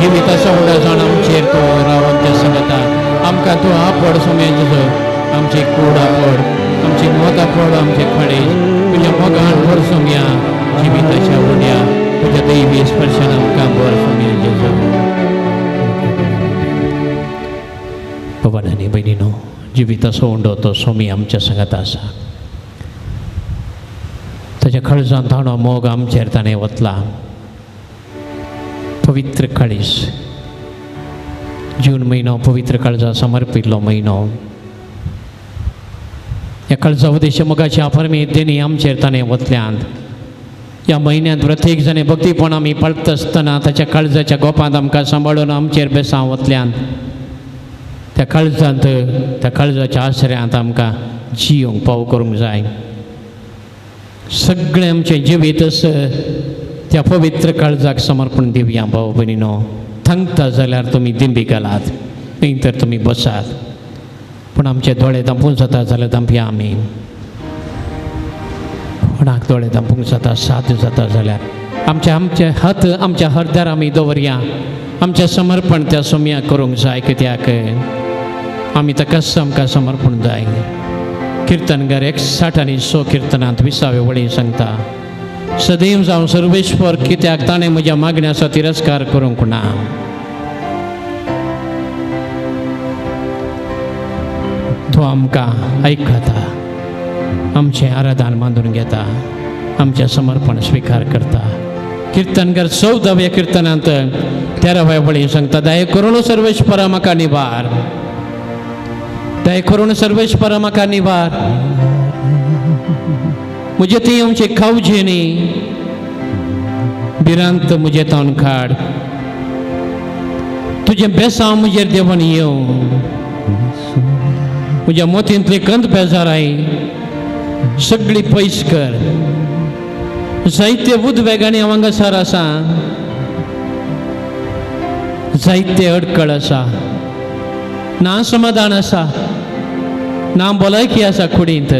जिविताचो व्हडलो जाण आमचेर तो राव आमच्या सांगता. आमकां तूं आपड सोम्या जेजू, आमची कूड आपड, आमची मत आपड, आमचे खडे तुज्या मोगान भर सोम्या. जिविताच्या व्हडल्या तुज्या दैवी स्पर्शान आमकां भर सोम्या जेजू. बाबा आनी भयणीनो, जिविताचो उंडो तो सोमी आमच्या सांगात आसा. ताच्या काळजांत ताणो मोग आमचेर ताणें वतला. पवित्र काळीस, जून म्हयनो पवित्र काळजा समर्पिल्लो म्हयनो. ह्या काळजा उद्देश मोगाच्या अफर्मी देणी आमचेर ताणें वतल्यांत. ह्या म्हयन्यांत प्रत्येक जाणें भक्तीपण आमी पाळटा आसतना ताच्या काळजाच्या गोपांत आमकां सांबाळून आमचेर बेसांव वतल्यांत. त्या काळजांत, त्या काळजाच्या आसऱ्यांत आमकां जियोंक पाव करूंक जाय. सगळें आमचें जिवीत त्या पवित्र काळजाक समर्पण दिवया. भाव भयणीनो, थांगता जाल्यार तुमी दिंबी घालात, न्ही तर तुमी बसात. पूण आमचे दोळे धांपून जाता जाल्यार धांपया आमी. कोणाक दोळे धांपूंक जाता, साथ जाता जाल्यार आमचे आमचे हात आमच्या हरद्यार आमी दवरया. आमचें समर्पण त्या सोम्या करूंक जाय, कित्याक आमी ताकाच आमकां समर्पण जाय. किर्तनगर 160 किर्तनांत 20व्या वळी सांगता, सदैव जावं सर्वेश्वर, कित्याक ताणें म्हज्या मागण्याचो तिरस्कार करूंक ना. तो आमकां आयकता, आमचें आराधन मानून घेता, आमचें समर्पण स्विकार करता. किर्तनगर 14व्या किर्तनांत 13व्या वळी सांगता, दया करून सर्वेश्वरा म्हाका निवार, दया करून सर्वेश्वरा म्हाका निवार. म्हजे ती आमचे खावजे न्ही, भिरांत म्हजे तावन काड, तुजें बेसांव म्हजेर देवन येवं. म्हज्या मोतींतली कंद बेजाराय सगळी पयस कर. जायते उद्वेगांनी हांव हांगासर आसा, जायते अडकळ आसा, ना समाधान आसा, ना भलायकी आसा कुडींत.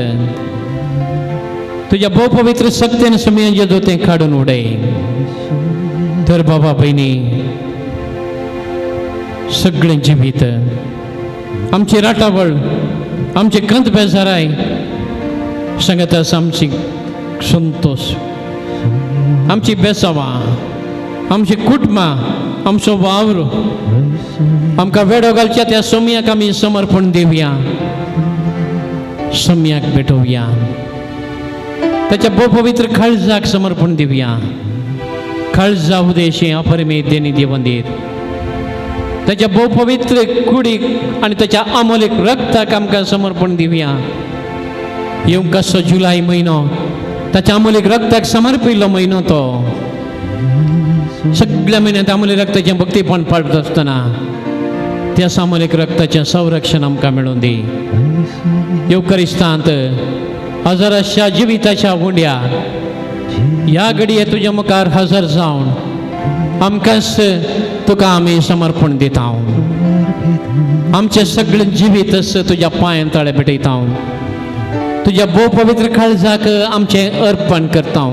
तुज्या भोव पवित्र शक्तीन सुमयांचे दोतें काडून उडय. तर बाबा भयणी, सगळें जिवीत आमची राटावळ, आमचे कंत बेजाराय सांगात आसा आमची संतोश, आमची बेसावां, आमची कुटुंबां, आमचो वावर, आमकां वेडो घालच्या त्या सोमयाक आमी समर्पण दिवया, सोमयाक भेटोवया, ताच्या भोव पवित्र काळजाक समर्पण दिवया. काळजा उदेशें अपरिमेत देणी देवन दीत ताच्या भोव पवित्र कुडीक आनी ताच्या अमोलीक रक्ताक आमकां समर्पण दिवया. येवंक कसो जुलय म्हयनो ताच्या अमोलीक रक्ताक समर्पिल्लो म्हयनो. तो सगळ्या म्हयन्यांत अमोली रक्ताचें भक्तीपण पाळत आसतना त्या सामोलीक रक्ताचें संरक्षण आमकां मेळून दी. येवकरिस्तांत हजाराच्या जिविताच्या उंड्या ह्या घडये तुज्या मुखार हजर जावन आमकांच तुका आमी समर्पण दिता. आमचें सगळें जिवीत तुज्या पांयां तळे भेटयता. तुज्या भोव पवित्र काळजाक आमचें अर्पण करता.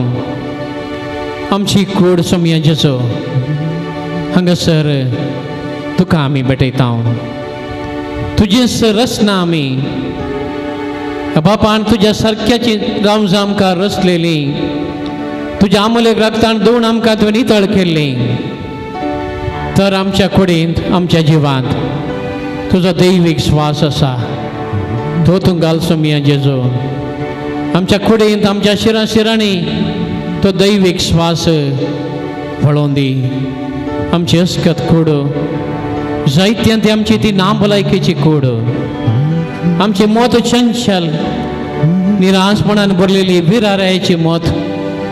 आमची कूड सोमयाचो हांगासर तुका आमी भेटयता. तुजीच रचना आमी बापान तुज्या सारक्याची रावजां आमकां रचलेली, तुज्या आमोलेक रक्तान दोन आमकां तुवें नितळ केल्ली. तर आमच्या कुडींत आमच्या जिवांत तुजो दैवीक श्वास आसा, तो तूं घाल सोमया जेजो. आमच्या कुडींत आमच्या शिरां शिरांनी तो दैवीक श्वास वळोवन दी. आमची अस्कत कूड जायत्यान ती आमची ती ना भलायकेची कूड, आमची मत चंचल निराशपणान भरलेली विरारायची मत,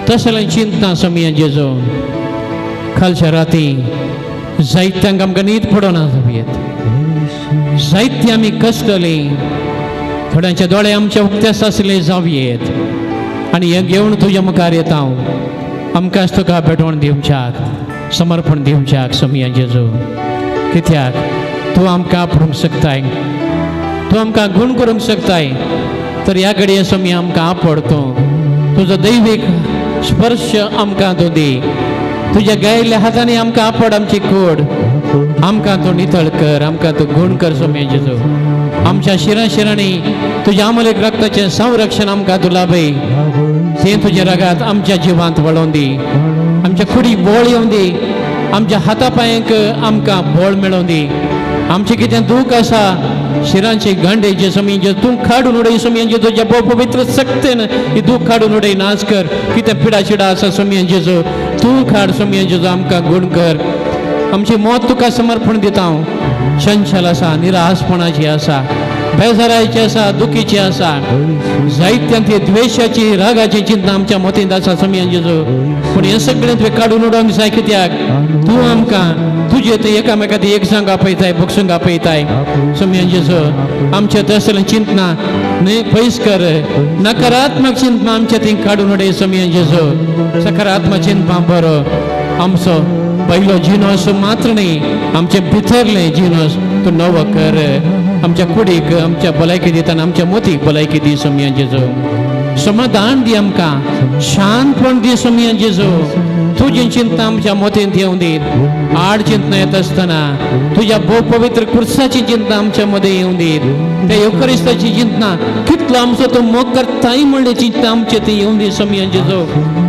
तसलें चिंतना सोमया जेजो. कालच्या राती जायत्यांक आमकां न्हीद पडना जावयेत, जायती आमी कश्टली, थोड्यांचे दोळे आमचे उक्ते आसले जावयेत. आनी हें घेवन तुज्या मुखार येता हांव, आमकांच तुका भेटवण दिवच्याक, समर्पण दिवच्याक सोमया जेजू. कित्याक तूं आमकां आपोवंक शकताय, तूं आमकां गूण करूंक शकताय. तर ह्या घडये सोमया आमकां आपड तूं, तुजो दैवीक स्पर्श आमकां तूं दी. तुज्या गायिल्ल्या हातांनी आमकां आपड, आमची कूड आमकां तूं नितळ कर, आमकां तूं गूण कर सोमया जेजू. आमच्या शिरां शिरांनी तुज्या अमोलेक रक्ताचें संरक्षण आमकां तूं लाभय. तें तुज्या रगात आमच्या जिवांत वळोवन दी, आमच्या कुडीक बळ येवन दी, आमच्या हाता पांयांक आमकां बळ मेळोवन दी. आमचें कितें दूख आसा शिरांची गांडे जे सोमया जे तूं काडून उडय सोमया जेजू. तुज्या भोव पवित्र शक्तेन ही दूख काडून उडय, नाश कर. कितें पिडा शिडा आसा सोमया जेजू तूं काड सोमया जेजू, आमकां गूण कर. आमची मौत तुका समर्पण दिता हांव. चंचल आसा, निराशपणाची आसा, बेजारायची आसा, दुखीची आसा, जायत्यान ती द्वेशाची रागाची चिंता आमच्या मतींत आसा सोमया जेजू. पूण हें सगळें तुवें काडून उडोवंक जाय, कित्याक तूं आमकां तुजे ते एकामेकां एक सांग आपयताय, बक्षूंक आपयताय सोमया जेजू. आमच्या तसलें चिंतना न्हय पयस कर, नकारात्मक चिंतना आमच्या ती काडून उडय सोमया जेजू. सकारात्मक चिंतना बरो आमचो पयलो जिनोस मात्र न्ही, आमचे भितरलें जिनोस तूं नवो कर. आमच्या कुडीक आमच्या भलायकी दितना आमच्या मोतीक भलायकी दी सोमया जेजू. समाधान दी आमकां, शांतपण दी सोमया जेजू. तुजी चिंता आमच्या मोतींत येवन दी. आड चिंतना येत आसतना तुज्या भोव पवित्र कुर्साची चिंता आमच्या मदें येवन दी. त्या येवकरिस्ताची चिंतना कितलो आमचो तो मोग करताय म्हणले चिंता आमचे ती येवन दी सोमया जेजू.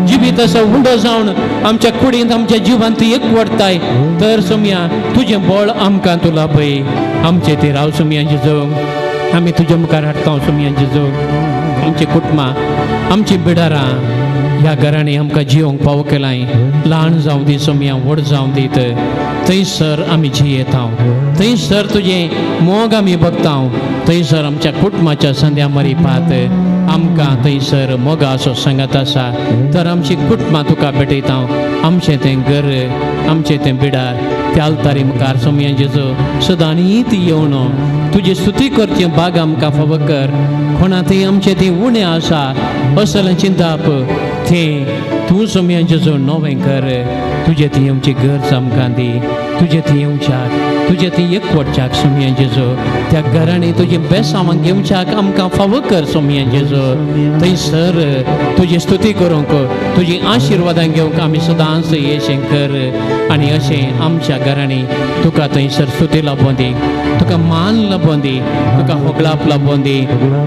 जिवीत असो उंडो जावन आमच्या कुडींत आमच्या जिवांत एक वडताय तर सोमया तुजें बळ आमकां तूं लाभय. आमचे ते राव सोमया जेजू. आमी तुज्या मुखार हाडटा सोमया जेजू. आमची कुटुंबां, आमची बिडारां ह्या घरांनी आमकां जिवंक पावो केलाय. ल्हान जावं दी सोमया, व्हड जावं दी, थंयसर आमी जियेता, थंयसर तुजें मोग आमी बगता, थंयसर आमच्या कुटुंबाच्या संद्या मरी पात आमकां थंयसर मोगाचो सांगात आसा. तर आमची कुटुंबां तुका भेटयता. आमचें तें घर, आमचें तें बिडार त्या आल्तारी मुखार सोमया जेजू सदांनीत येवन तुजी स्तुती करचें बाग आमकां फावो कर. कोणा थंय आमचें थंय उणें आसा असलें चिंताप तें तूं सोमया जेजू नवें कर. तुजें थंय येवची गरज आमकां दी. तुजें थंय येवच्याक, तुजें थंय एकवटच्याक सोमया जेजू त्या घरांनी तुजें बेसांवां घेवच्याक आमकां फावो कर सोमया जेजू. थंयसर तुजी स्तुती करूंक तुजी आशिर्वादां घेवंक आमी सदांच येशें कर आनी अशें आमच्या घरांनी तुका थंयसर स्तुती लाबों दी, तुका मान लाबों दी, तुका होगळाप लाबों दी.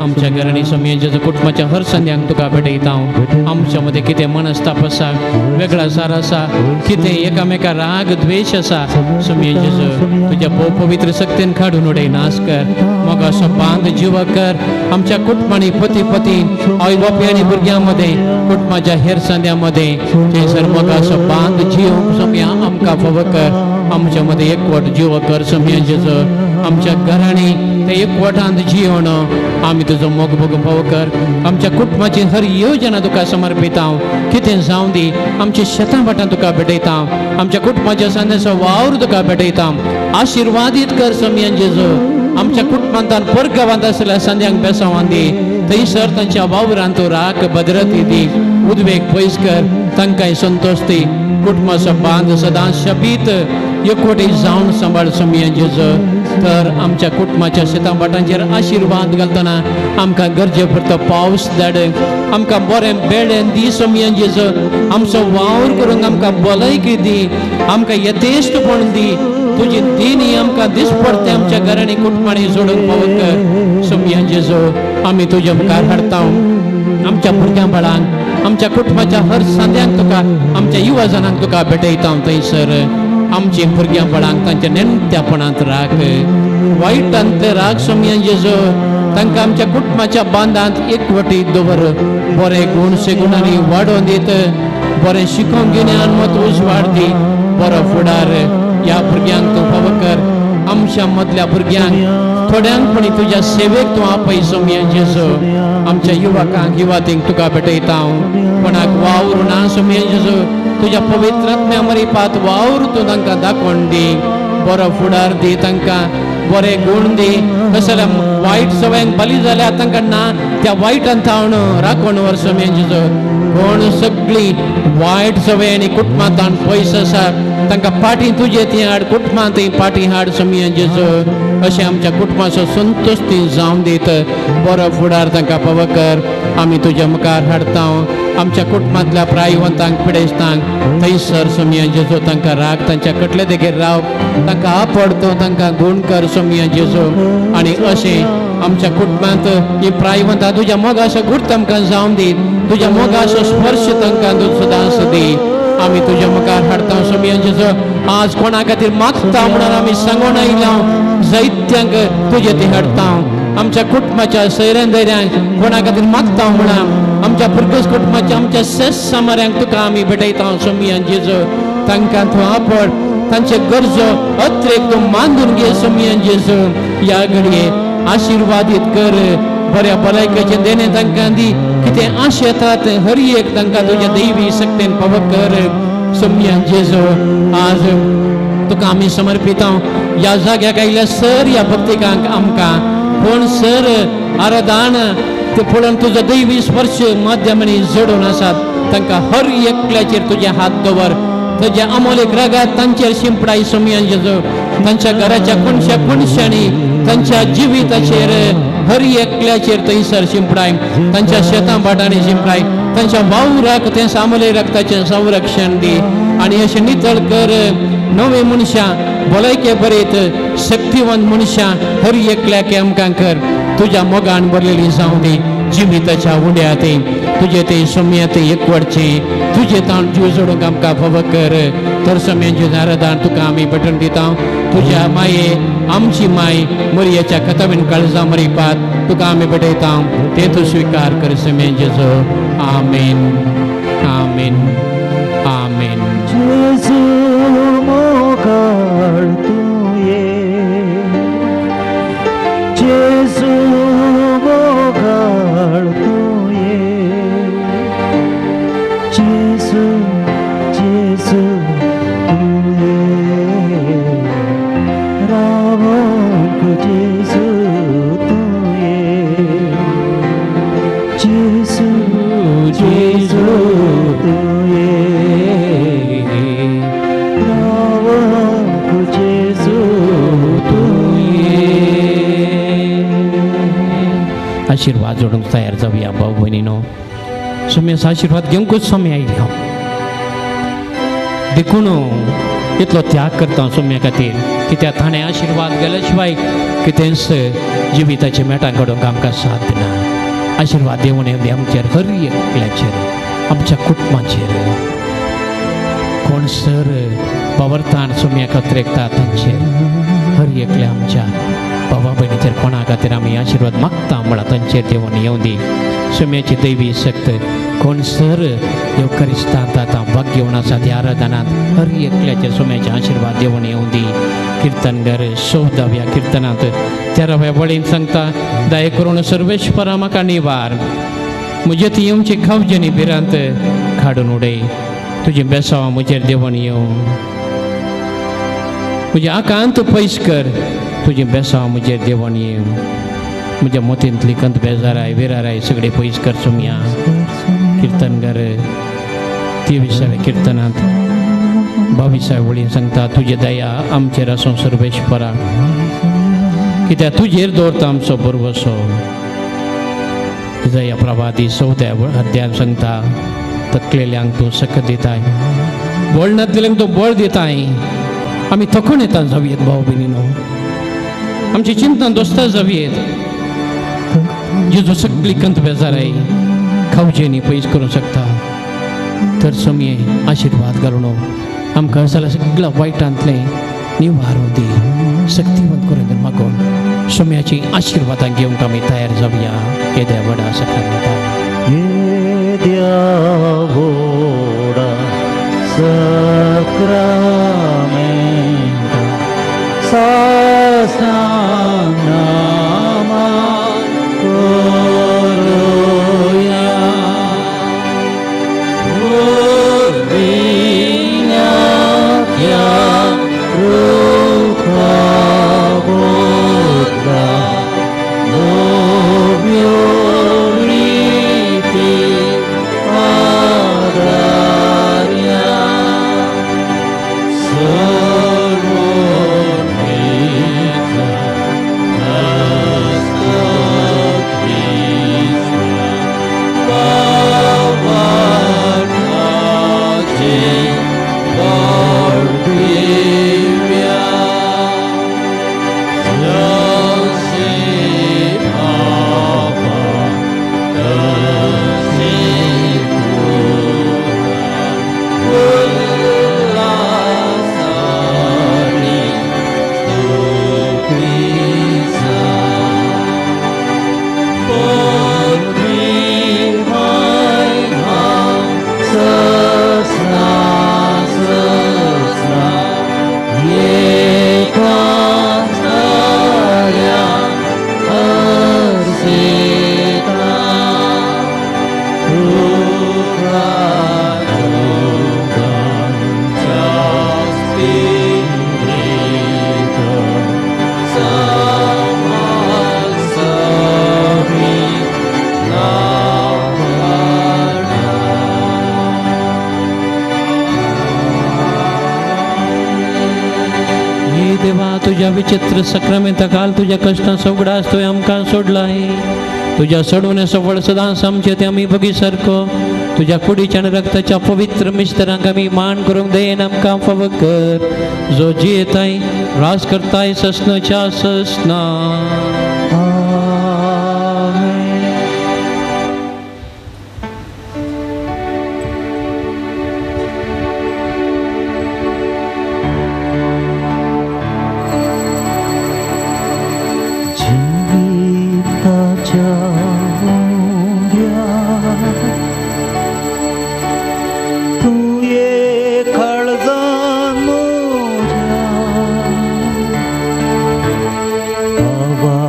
आमच्या घरांनी सोमया जेजू कुटुंबाच्या हर संद्यांक तुका भेटयता हांव. आमच्या मदें कितें मनस्ताप आसा, वेगळा सार आसा, कितें एकामेका राग द्वेश आसा सोमया जेजू तुज्या भोव पवित्र शक्तीन काडून उडय, नाश कर. मोगाचो बांद जीव कर आमच्या कुटुंबांनी, पती पती, आई बापूय आनी भुरग्यां मदें, कुटुंबाच्या हेर संद्यां मदें थंयसर मोगाचो बांद जीव सोमया आमकां फावो कर. आमच्या मदें एकवट जीव कर सोमया जेजू. आमच्या घरांनी ते एकवटांत जिवन आमी तुजो मोग भोगूंक फावो कर. आमच्या कुटुंबाची हर योजना तुका समर्पिता हांव. कितें जावं दी आमच्या शेतां भाटां तुका भेटयता हांव. आमच्या कुटुंबाच्या संद्याचो वावर तुका भेटयता हांव. आशिर्वादीत कर सोमया जेजू. आमच्या कुटुंबांत परगांवांत आशिल्ल्या संद्यांक बेसांवान दी, थंयसर तांच्या वावरांत तूं राख भद्रती दी, उद्वेग पयस कर, तांकांय संतोश दी. कुटुंबाचो बांद सदांच शबीत एकवटी जावन सांबाळ सोमया जेजू. तर आमच्या कुटुंबाच्या शेतां भाटांचेर आशिर्वाद घालतना आमकां गरजे पुरतो पावस धाड, आमकां बरें बेळें दी सोमया जेजू. आमचो वावर करूंक आमकां भलायकी दी, आमकां यथेश्टपण दी. तुजी देणी आमकां दिसपडते आमच्या घरांनी कुटुंबांनी जोडूंक पावो कर सोमया जेजू. आमी तुज्या मुखार हाडटा आमच्या भुरग्यां बाळांक, आमच्या कुटुंबाच्या हर संद्यांक तुका, आमच्या युवा जणांक तुका भेटयता हांव. थंयसर आमची भुरग्यां बाळांक तांच्या नेणत्यापणांत राख, वायटांतले राख सोमया जेजू. तांकां आमच्या कुटुंबाच्या बांदांत एकवटी दवर, बरे गूण सेगुणांनी वाडोवन दीत, बरें शिकोवंक गिन्यान मत उजवाड दी, बरो फुडार ह्या भुरग्यांक तूं फावो कर. आमच्या मदल्या भुरग्यांक थोड्यांक तुज्या सेवेक तूं आपय सोमया जेजू. आमच्या युवकांक युवातींक तुका भेटयता हांव. कोणाक वावर ना सोमया जेजू, तुज्या पवित्र आत्म्या मरिपात वावर तूं तांकां दाखोवन दी, बरो फुडार दी, तांकां बरे गूण दी. कसल्या वायट सवयांक बली जाल्यार तांकां ना त्या वायटान थावन राखोवन व्हर सोमया जेजू. कोण सगळी वायट सवय आनी कुटुंबांत पयस आसा तांकां पाटी तुजे ती हाड, कुटुंबांत पाटी हाड सोमया जेजू. अशें आमच्या कुटुंबाचो संतोश ती जावन दीत, बरो फुडार तांकां फावो कर. आमी तुज्या मुखार हाडटा आमच्या कुटुंबांतल्या प्रायवंतांक पिडेस्तांक थंयसर सोमया जेजू तांकां राख, तांच्या कटले देगेर राव, तांकां आपडतो, तांकां गूण कर सोमया जेजू. आनी अशें आमच्या कुटुंबांत ही प्रायवंतां तुज्या मोगाचो गूट तांकां जावन दी, तुज्या मोगाचो स्पर्श तांकां सदांच दी. आमी तुज्या मुखार हाडटा सोमया जेजू. आज कोणा खातीर मागता म्हणून आमी सांगून आयला जायत्यांक तुजे ती हाडटा. आमच्या कुटुंबाच्या सैऱ्यां धैर्यांक कोणा खातीर मागता म्हणून आमच्या पुर्तुगेज कुटुंबाच्या आमच्या सेस सामाऱ्यांक तुका आमी भेटयता सोमया जेजू. तांकां तूं आपड, तांचे गरजो अत्रेक तूं मानून घे सोमया जेजू. ह्या घडये आशिर्वादीत कर, बऱ्या भलायकेचें देणें तांकां दी, कितें आशेता तें हर एक तांकां तुज्या दैवी शक्तीन फावो कर सोमया जेजू. आज तुका आमी समर्पिता ह्या जाग्याक आयिल्ल्या सर ह्या भक्तिकांक आमकां पूण सर आराधन ते पळोवन तुजो दैवी स्पर्श माध्यमांनी जोडून आसात तांकां हर एकल्याचेर तुजे हात दवर, तुज्या अमोलीक रागात तांचेर शिंपडाय सोमया जेजू. तांच्या घराच्या कोणश्या कोणशांनी तांच्या जिविताचेर हर एकल्याचेर थंयसर शिंपडाय, तांच्या शेतां भाटांनी शिंपडाय, तांच्या वावराक तें सामोले रक्ताचें संरक्षण दी आनी अशें नितळ कर. नवे मनशां भलायके बरेत शक्तिवंत मनशां हर एकल्याक आमकां कर. तुज्या मोगान भरलेली जावं दी जिविताच्या उंड्या ते तुजे ते सोम्या ते एकवटचें तुजे ताण जीव जोडूंक आमकां फावो कर. तर सोम्यांचे नारदान तुका आमी बटन दिता. तुज्या माये आमची माय मरियेच्या कथवीन काळजा मरिपात तुका आमी भेटयता, ते तूं स्विकार कर सोम्यांचेचो. आमेन आमेन आमेन. जेजू मोगाळ तूं ये, जेजू मोगाळ तूं ये, जेजू जेजू तूं ये, रावोंक जेजू तूं ये, जेजू जेजू तूं ये. आशिर्वाद जोडूंक तयार जावया भाव भयणीनो. सोम्याचो आशिर्वाद घेवंकूच सोम्या आयली हांव, देखून इतलो त्याग करता सोम्या खातीर, कित्याक ताणें आशिर्वाद गेल्या शिवाय कितेंच जिविताच्या मेटां घडोवंक आमकां साथ दिना. आशिर्वाद देवून येवं दी आमचेर, हर एकल्याचेर, आमच्या कुटुंबाचेर. कोण सर बावरतान सोम्या कत्रेकता तांचेर, हर एकल्या आमच्या बाबा भयणीचेर, कोणा खातीर आमी आशिर्वाद मागता म्हळ्यार तांचेर देवून येवं दी सोम्याची दैवी शक्त. कोण सर येवकरिस्तांत आतां भाग घेवन आसा त्या आराधनांत हर एकल्याचेर सोम्याचे आशिर्वाद देवून येवं दी. कीर्तनगर 14व्या किर्तनांत 13व्या वळीन सांगता, दया करून सर्वेश्वरा म्हाका निवार, म्हजे ती येवची खावजेनी भिरांत काडून उडय, तुजें बेसांव म्हजेर देवून येवं, म्हजें आकांत पयस कर, तुजें बेसांव म्हजेर देवून येवं, म्हज्या मोतींतली कंत बेजाराय विराराय सगळे पयस कर सोम्या. कीर्तनगर 23व्या किर्तनांत 22व्या वळीन सांगता, तुजे दया आमचेर आसूं सर्वेश्वरा, कित्याक तुजेर दवरता आमचो भरवसो. दया प्रवादी 14व्या अध्यायान सांगता, तकलेल्यांक तूं सकत दिताय, बळ नासलेल्यांक तूं बळ दिताय. आमी थकून येता जावयेत भाव भयणीनो, आमची चिंतन दोस्ता जावयेत. जेजू सगळी कंत बेजाराय खावजेनी पयस करूंक शकता. तर सोमये आशिर्वाद घालून आमकां जाल्यार सगळ्या वायटांतलें निवारो दी, शक्तिवंत करून मागून सोम्याची आशिर्वादां घेवंक आमी तयार जावया. येद्या व्हडा सकाळी येद्या व्हडा सक्रामेंता साष्टांग नमन करूया, पुर्विल्ल्या रुखा बदला नव्यो रिती आदार्या, सर्वोन्मेष तुझ्या विचित्र सक्रामेंता काल तुझ्या कष्टांचो उगडास तुवें आमकां सोडला आहे। तुझ्या सोडवण्याचो फळ सदांच आमचे ते आमी बगी सारको तुझ्या कुडीच्या आनी रक्ताच्या पवित्र मिस्तरांक आमी मान करूंक दयेन आमकां फावो कर, जो जियेताय राज करताय ससनाच्या ससना। Thank you.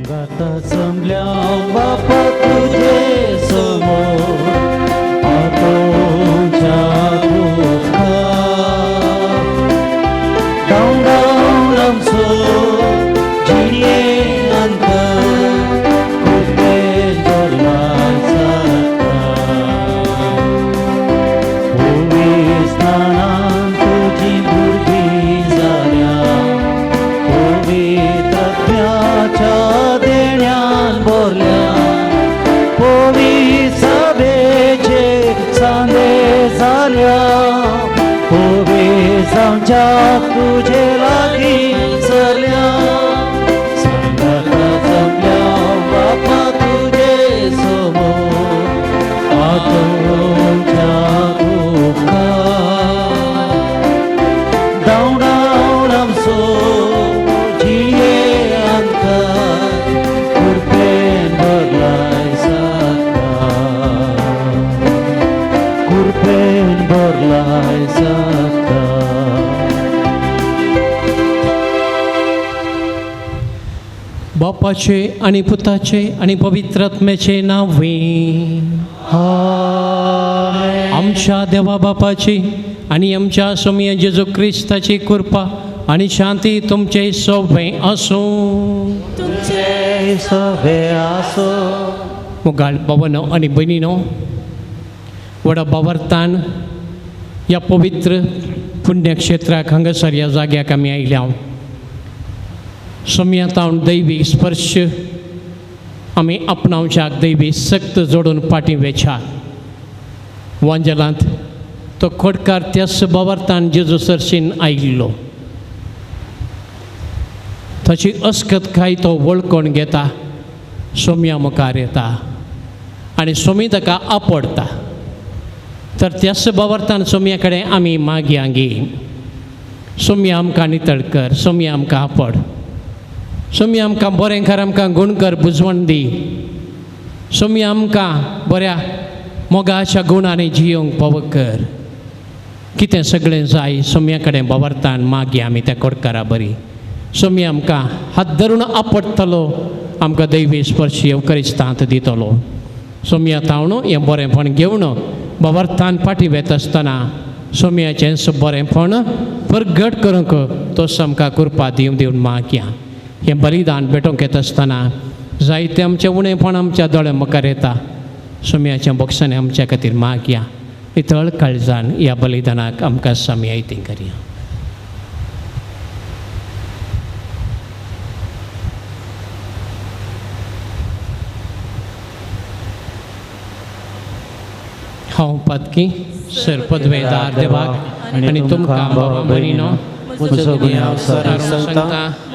सांगाता जमल्या बापा तुझे समोर आतोच्या मुखार धांवडावन आमचो जिणये अंतर कृपेन भरलाय जाता. पवित्रस्नानान तुजी भुरगीं जाल्या, पवित्र आत्म्याच्या देण्यान भरल्या, पवित्र सभेचे सांदे जाल्या, पवित्र जावच्याक तुजे लागीं सरल्या. सांगाता जमल्या बापा तुजे समोर आतोच्या मुखार धांवडावन आमचो जिणये अंतर कृपेन भरलाय जाता, कृपेन भरलाय जाता. बापाचे आणि पुताचे आणि पवित्र आत्म्याचे नावे. आमच्या देवा बापाची आणि आमच्या स्वामी जेजू क्रिस्ताची कृपा आणि शांती तुमचे सोबे आसूं. तुमचे सभे आसो. मोगाळ बाबानो आणि भयणीनो, व्हडा बावरतान ह्या पवित्र पुण्यक्षेत्राक हांगासर ह्या जाग्याक आमी आयल्या. सोमयातावन दैवी स्पर्श आमी आपणावच्याक दैवी सक्त जोडून फाटीं वेच्याक वांजेलांत तो खोडकार त्याच बावरतान जेजू सरशीन आयिल्लो. ताची अस्कत काय तो वळखून घेता, सोम्या मुखार येता आनी सोमी ताका आपडटा. तर त्याच बावरतान सोम्या कडेन आमी मागया गी, सोम्या आमकां नितळ कर, सोम्या आमकां आपड, सोम्या आमकां बरें कर, आमकां गूण कर, बुजवण दी, सोम्या आमकां बऱ्या मोगाच्या गुणांनी जियोंक पावो कर. कितें सगळें जाय सोम्या कडेन बावरतान मागया आमी त्या कोडकारा बरी. सोम्या आमकां हात धरून आपडटलो, आमकां दैवी स्पर्श येवकरिस्तांत दितलो. सोम्या तावणो हें बरेंपण घेवन बावरतान फाटीं वेता आसतना सोम्याचें बरेंपण परगट करूंक तो आमकां कृपा दिवन दिवन मागया. हें बलिदान भेटोवंक येता आसतना जायतें आमचें उणेपण आमच्या दोळ्या मुखार येता. सोम्याच्या बोक्सांनी आमच्या खातीर मागया. नितळ काळजान ह्या बलिदानाक आमकां सामयायती करया. हांव पातकी सरपदवेदार देवाक आनी तुमकां बाबा भयणीनो म्हजो गुन्यांव सारून सांगता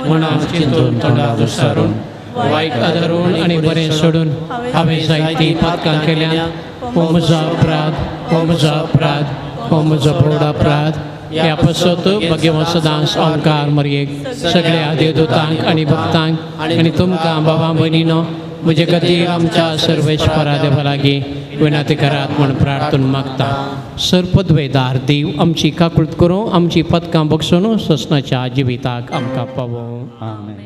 मनान चिंतून तोंडार सारून वायट आदरून आनी बरें सोडून हांवें जायतीं पातकां केल्यात. हो म्हजो अपराध, हो म्हजो अपराध, हो म्हजो प्रौढ अपराध. ह्या पासत भगवान सदांच ओंकार मरयेक सगळ्या देवदूतांक आनी भक्तांक आनी तुमकां बाबा भयणीनो म्हजे खातीर आमच्या सर्वेस्परा देवा लागीं विनंती करात म्हूण प्रार्थना मागता. सर्पद्वेदार देव आमची काकूळत करूं, आमची पदकां बक्षून ससनाच्या जिविताक आमकां पावोवं. आमेन.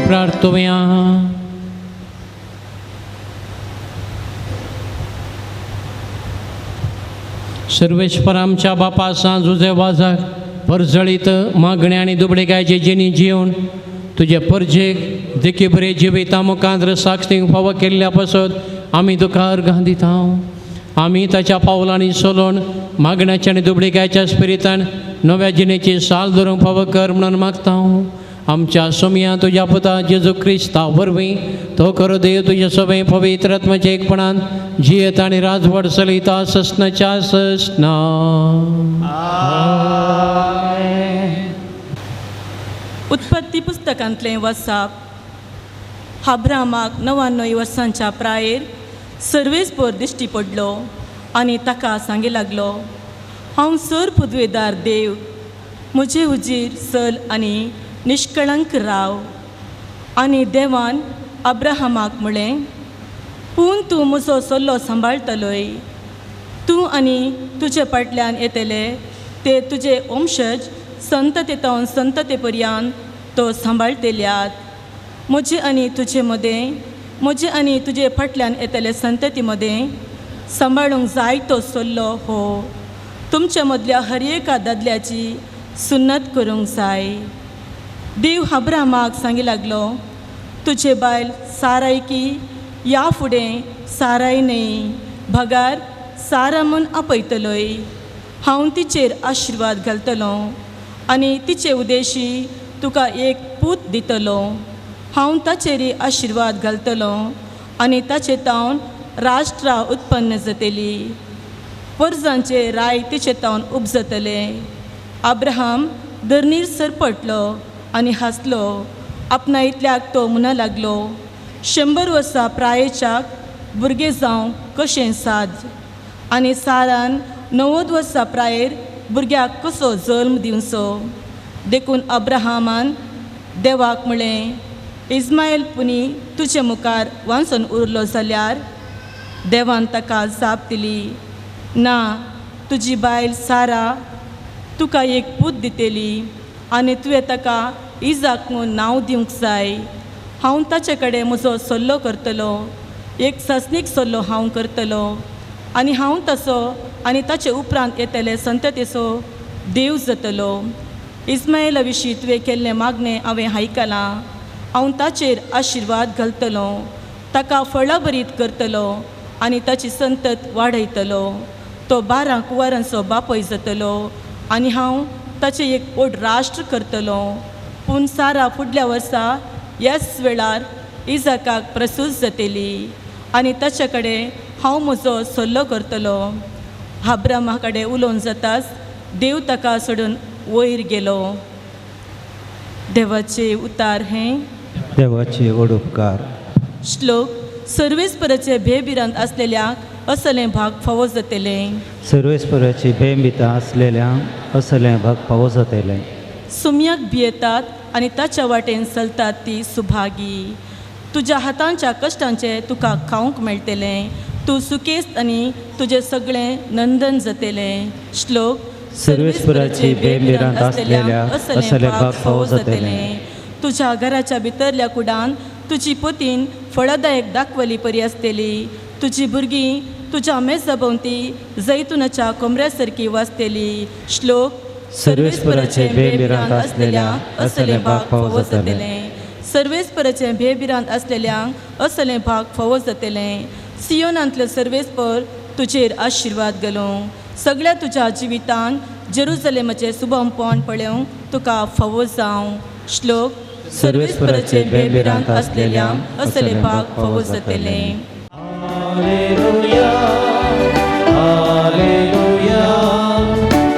प्रार्थोया. सर्वेश्वर आमच्या बापा सांजुजे वाजाक परजळीत मागणे आनी दुबळे गायचे जिणी जिवन तुजे परजेक देखी बरे जिविता मुखांत साक्षींक फावो केल्ल्या पासत आमी तुका अर्घां दिता. आमी ताच्या पावलांनी चलोवन मागण्याच्या आनी दुबळे गायच्या स्पिरितान नव्या जिणेची साल धरूंक फावो कर म्हणून मागता. आमच्या सोमया तुज्या पुता जेजू क्रिस्ता वरवीं तो खरो देव तुज्या सगळें पवित्र आत्म्याच्या एकपणान जियेत आनी राजवट चलयता ससनाच्या ससना. उत्पत्ती पुस्तकांतलें वसाप. अब्राहमाक 99 वर्सांच्या प्रायेर सर्वेस्पर दिश्टी पडलो आनी ताका सांगी लागलो, हांव सर पुदवेदार देव, म्हजे हुजीर सल आनी निश्कळंक राव. आनी देवान अब्राहमाक म्हळें, पूण तूं म्हजो सल्लो सांबाळटलोय, तूं आनी तुजे फाटल्यान येतले ते तुजे वंशज संतते संतते पर्यंत तो सांबाळटल्यात. म्हजे आनी तुजे मदें, म्हजे आनी तुजे फाटल्यान येतले संतती मदें सांबाळूंक जाय तो सल्लो हो तुमच्या मदल्या हर एका दादल्याची सुन्नत करूंक जाय. देव अब्राहमाक सांगी लागलो, तुजे बायल साराय की ह्या फुडें साराय न्हय भगार सारा म्हूण आपयतलोय. हांव तिचेर आशिर्वाद घालतलो आनी तिचे उदेशी तुका एक पूत दितलो. हांव ताचेरय आशिर्वाद घालतलो आनी ताचे तावन राष्ट्रां उत्पन्न जातली, परजांचे राय तिचे तावन उपजतले. अब्राहम धरणीर सरपटलो आनी हांसलो. आपणा इतल्याक तो म्हणा लागलो, 100 वर्सां प्रायेच्याक भुरगें जावंक कशें साद, आनी सारान 90 वर्सां प्रायेर भुरग्याक कसो जल्म दिवचो. देखून अब्राहमान देवाक म्हळें, इस्मायल पुनी तुजे मुखार वांचून उरलो जाल्यार. देवान ताका जाप दिली, ना, तुजी बायल सारा तुका एक पूत दितली आनी तुवें ताका इजाक म्हूण नांव दिवंक जाय. हांव ताचे कडेन म्हजो सल्लो करतलो, एक सासणीक सल्लो हांव करतलो आनी हांव तसो आनी ताचे उपरांत येतले संततेचो देव जातलो. इस्मायला विशीं तुवें केल्लें मागणें हांवें आयकलां. हांव ताचेर आशिर्वाद घालतलो, ताका फळाभरीत करतलो आनी ताची संतत वाडयतलो. तो 12 कुंवरांचो बापय जातलो आनी हांव ताचें एक व्हड राष्ट्र करतलो. पूण सारा फुडल्या वर्सा ह्याच वेळार इजाकाक प्रसूत जातली आनी ताचे कडेन हांव म्हजो सल्लो करतलो. अब्राहमा कडेन उलोवन जाताच देव ताका सोडून वयर गेलो. देवाचे उतार हें देवाचे व्हड उपकार. श्लोक. सर्वेस्पराचे भेभिरांत आसलेल्यांक असलें भाग फावो जातलें. सर्वेस्पराची भेंबिता आसलेल्यांक असलें भाग फावो जातलें. सुम्याक भियेतात आनी ताच्या वाटेन चलतात ती सुभागी. तुज्या हातांच्या कश्टांचें तुका खावंक मेळटलें. तूं सुकेस्त आनी तुजें सगळें नंदन जातलें. श्लोक. सर्वेस्पराची भेंभिरांत आसलेल्या असलें भाग फावो जातलें. तुज्या घराच्या भितरल्या कुडान तुजी पोतीन फळदायक दाखवली परी आसतली. तुजी भुरगीं तुज्या मेजा भोंवती जैतुनाच्या कोमऱ्या सारकी वाचतली. श्लोक. सर्वेस्पराचे भेंभिरांत आसलेल्या असलें भाग फावो जातलें. सर्वेस्पराचे भेभिरांत आसलेल्यांक असलें भाग फावो जातलें. सियोनांतले सर्वेस्पर तुजेर आशिर्वाद घालूं. सगळ्या तुज्या जिवितान जेरुजलेमाचें सुबमपण पळोवंक तुका फावो जावं. श्लोक. सर्वेस्पराचे भेंभिरांत आसलेल्यांक असलें भाग फावो जातलें. Hallelujah, hallelujah,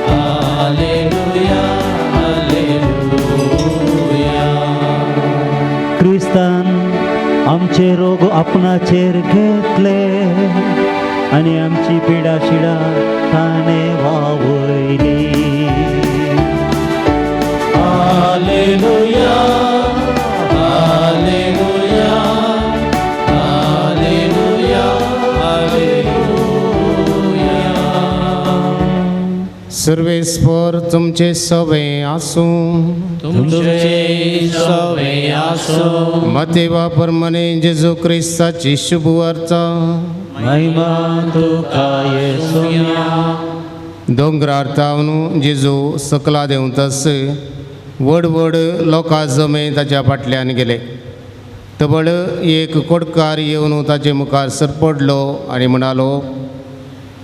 hallelujah, hallelujah. क्रिस्तान आमचे रोग आपणाचेर घेतले आनी आमची पिडा शिडा ताणें वावयली. Hallelujah, hallelujah, hallelujah, hallelujah. सर्वेस्पर तुमचे सवे आसूं. तुमचे सवे आसूं. मतेवा परमने जेजू क्रिस्ताची शुभवार्ता. महिमा तुका येसुया. दोंगरार तावन जेजू सकला देंवतस व्हड व्हड लोकां जमे ताच्या फाटल्यान गेले. तबळ एक कोडकार येवन ताचे मुखार सरपडलो आनी म्हणालो,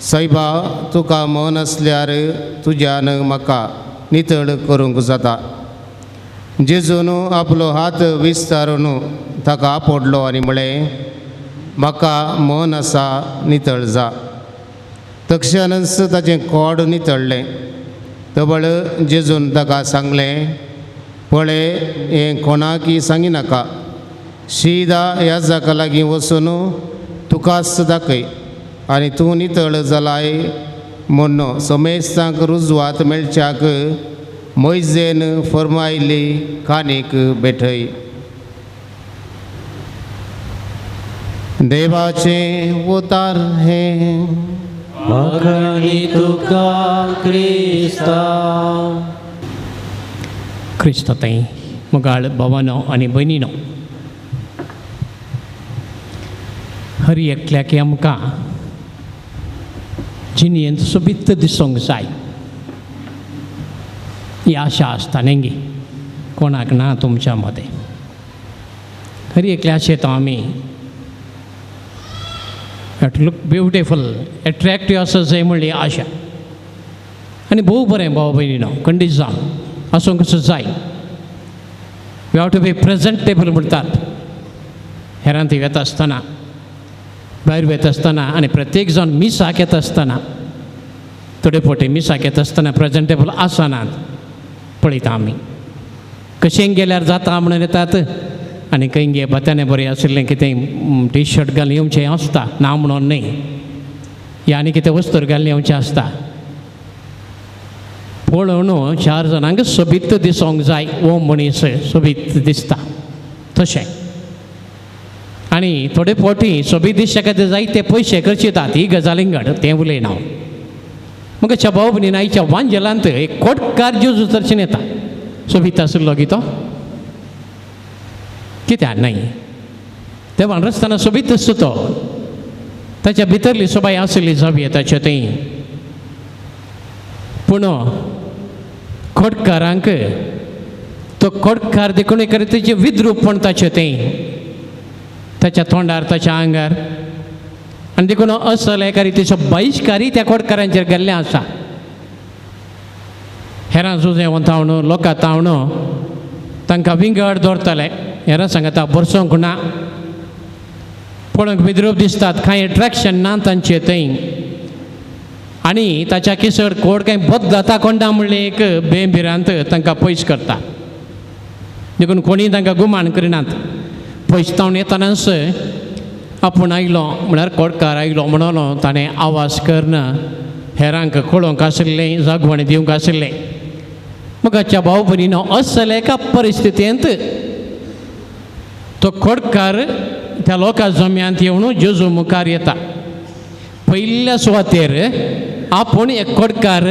सायबा, तुका मन आसल्यार तुज्यान म्हाका नितळ करूंक जाता. जेजून आपलो हात विस्तारून ताका आपडलो आनी म्हळें, म्हाका मन आसा, नितळ जा. तक्षणच ताचें कोड नितळ्ळें. तबळ जेजून ताका सांगलें, पळय, हें कोणाकी सांगिनाका, शिदा ह्या जाका लागीं वचून तुकाच दाखय आनी तूं नितळ जालाय म्हूण समेस्तांक रुजवात मेळच्याक मोयजेन फर्मायली कानीक भेटय. देवाचें उतार हें. वाखाणी तुका क्रिस्ता. क्रिस्त थंय मुगाळ भवानो आनी भयणीनो, हर एकल्याक आमकां जिणेंत सोबीत दिसूंक जाय ही आशा आसता न्ही कोणाक ना तुमच्या मदें. हर एकल्या आशेतो आमी to look beautiful, attractive आसा जाय म्हणली आशा. आनी भोव बरें भाव भयणीनो, खंडीत जावन आसूंक जाय. We have to be presentable म्हणटात. हेरांत वेता आसतना, भायर वता आसतना आनी प्रत्येक जाण मिसाक येता आसतना, थोडे फावटी मिसाक येता आसतना प्रेजेंटेबल आसनात पळयता आमी. कशें गेल्यार जाता म्हणून येतात आनी खंय गे बत्याने बरें आशिल्लें कितें टी शर्ट घालून येवचें आसता, ना म्हणून न्हय, या आनी कितें वस्तूर घालून येवचें आसता. पळोवन चार जाणांक सोबीत दिसूंक जाय, हो मनीस सोबीत दिसता तशें. आनी थोडे फावटी सोबीत दिसच्या खातीर जायते पयशे खर्चितात, ही गजाल घड तें उलयना हांव. मग भाव भयणीन, आयच्या वांजेलांत एक कोटकार जेजू चर्चेन येता, सोबीत आशिल्लो गी तो कित्याक न्हय? देवान रचतना सोबीत आसता तो, ताच्या भितरली सोबाय आशिल्ली जावया ताचे थंय. पूण खोटकारांक तो खोटकार देखून एक तेचें विद्रूपण ताचें थंय, ताच्या तोंडार, ताच्या आंगार. आनी देखून असल एका रितीचो बहिश्कारी त्या खोटकारांचेर गेल्लें आसा. हेरां जुजें वतावन लोकां तावन तांकां विंगड दवरताले. हेरां सांगता बरसोंक ना, पळोवंक विद्रूप दिसतात, कांय एट्रेक्शन ना तांचे थंय. आनी ताच्या किसर कोड कांय बदलता कोंडा म्हणलें एक बेभिरांत तांकां पयस करता. देखून कोणीय तांकां गुमान करिनात. पयस तावन येतनाच आपूण आयलो म्हळ्यार कोडकार आयलो म्हणून ताणें आवाज करून हेरांक कळोवंक आशिल्लें, जागवण दिवंक आशिल्लें. मगाच्या भाव भयणीनो, असल एका परिस्थितींत तो खोडकार त्या लोकां जम्यांत येवन जेजू मुखार येता. पयल्या सुवातेर आपूण एक खोडकार,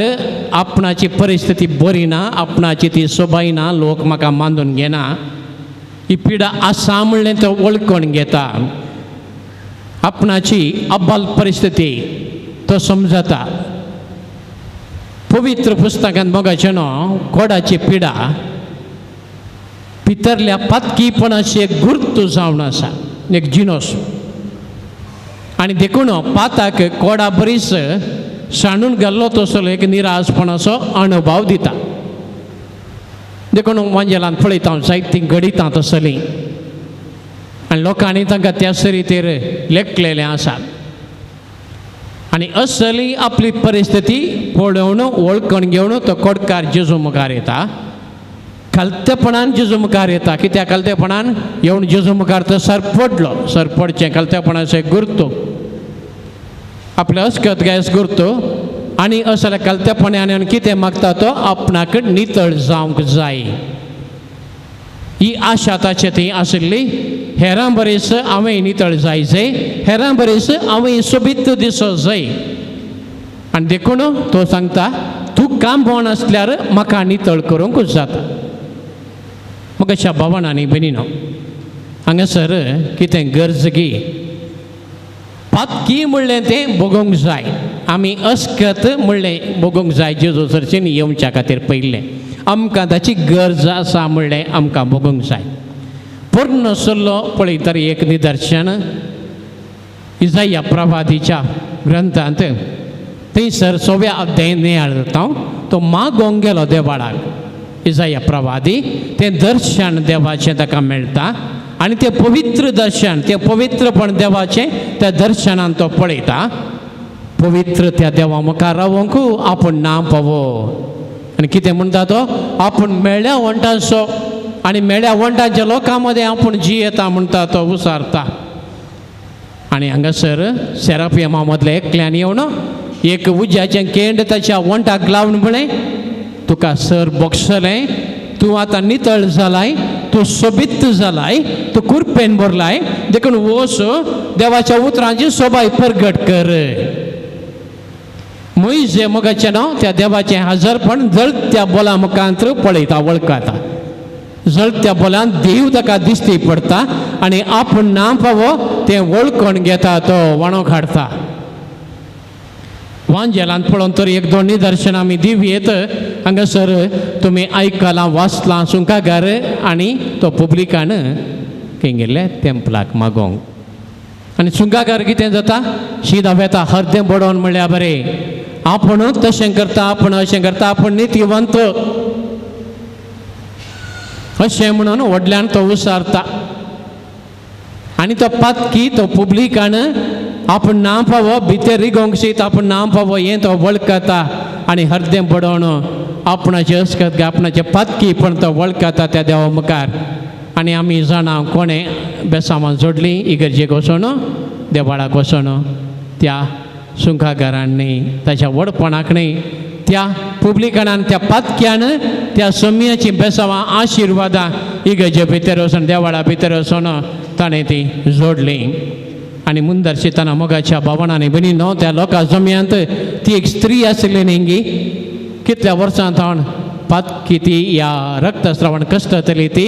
आपणाची परिस्थिती बरी ना, आपणाची ती सोबाय ना, लोक म्हाका मानून घेना, ही पिडा आसा म्हणलें तो वळखून घेता. आपणाची अब्बाल परिस्थिती तो समजता. पवित्र पुस्तकांत मोगाचें न्हू, कोडाची पिडा भितरल्या पातकीपणाची एक गुर्त जावन आसा, एक जिनोस. आनी देखून पाताक कोडा बरीच सांडून गेल्लो तसलो एक निराशपणाचो अणभव दिता. देखून वांजेलान पळयता हांव जायतीं घडितां तसलीं आनी लोकांनी तांकां त्या रितीर लेखलेलें आसा. आनी असली आपली परिस्थिती पळोवन वळखून घेवन तो कोडकार जेजू मुखार येता. खालतेपणान जेजू मुखार येता. कित्याक खालतेपणान येवन जेजू मुखार तो सर पडलो. सर पडचें खालतेपणाचें गुर्तो, आपल्या अस्कत गायस गुर्तो. आनी असल्या खालतेपणान येवन कितें मागता तो आपणाक नितळ जावंक जाय ही आशा ताचे थंय आशिल्ली. हेरां बरेच हांवें नितळ जाय जाय, हेरां बरेच हांवें सोबीत दिसो जाय. आनी देखून तो सांगता, तूं काम भोवन आसल्यार म्हाका नितळ करूंक जाता. मग अशा भावान आनी भयणीनो, हांगासर कितें गरज की पातकी म्हणलें तें भोगोवंक जाय. आमी अस्कत म्हणलें भोगोवंक जाय जेजू सरचेन येवच्या खातीर पयलें आमकां ताची गरज आसा म्हणलें आमकां भोगोवंक जाय. पूर्ण सल्लो पळयत एक निदर्शन इजाया प्रवादीच्या ग्रंथांत थंयसर सव्या अध्याय नियाळ जाता. तो मागोवंक गेलो देवाळाक, इजाया प्रवादी तें दर्शन देवाचें ताका मेळटा आनी तें पवित्र दर्शन, तें पवित्रपण देवाचें त्या दर्शनान तो पळयता. पवित्र त्या देवा मुखार रावंक आपूण ना पावो. आनी कितें म्हणटा तो, आपूण मेळ्ळ्या वण्टांचो आनी मेळ्ळ्या वण्टांच्या लोकां मदें आपूण जियेता म्हणटा तो उसारता. आनी हांगासर सेराफियमा मदले एकल्यान येवन एक उज्याचें केंड ताच्या वण्टाक लावन म्हळें, तुका सर बक्षलें, तूं आतां नितळ जालाय, तूं सोबीत जालाय, तूं कुरपेन भरलाय, देखून वोस देवाच्या उतरांची सोबाय परगट कर. मोयजे मोगाचें नांव त्या देवाचें हजरपण जळत्या बोला मुखांत पळयता, वळखता. जळत्या बोलान देव ताका दिश्टी पडटा आनी आपूण ना पावो तें वळखून घेता, तो वाणो काडटा. वांजेलांत पळोवन तर एक दोन निदर्शनां आमी दिवयेत. हांगासर तुमी आयकलां, वाचलां सुंकागार आनी तो पुब्लिकान खंय गेल्ले तेंपलाक मागोवंक. आनी सुंकागार कितें जाता, शीदा वेता हरदें बडोवन म्हणल्यार बरें आपूण तशें करता, आपूण अशें करता, आपूण नितीवंत अशें म्हणून व्हडल्यान तो उसारता. आनी तो पातकी तो पुब्लिकान आपूण ना पावो भितर रिगोवंक शीत आपूण ना पावो हें तो वळखता आनी हरदें बडोवन आपणाचें अस्कत आपणाचें पातकी पण तो वळखता त्या देवा मुखार. आनी आमी जाणां कोणें बेसांवां जोडलीं इगर्जेक वचोन, देवाळाक वचोन त्या सुंकागारांनी ताच्या व्हडपणाक न्ही, त्या पुब्लिकानान त्या पातक्यान त्या सम्याची बेसांवां आशिर्वादां इगर्जे भितर वचोन देवाळा भितर वचोन ताणें ती जोडलीं. आनी मुंदर शिताना मोगाच्या भावनांनी भयणी न्हू त्या लोकां जमयांत ती एक स्त्री आशिल्ली न्ही, कितल्या वर्सां थावन पातकी ती ह्या रक्तस्रावान कश्टतली ती,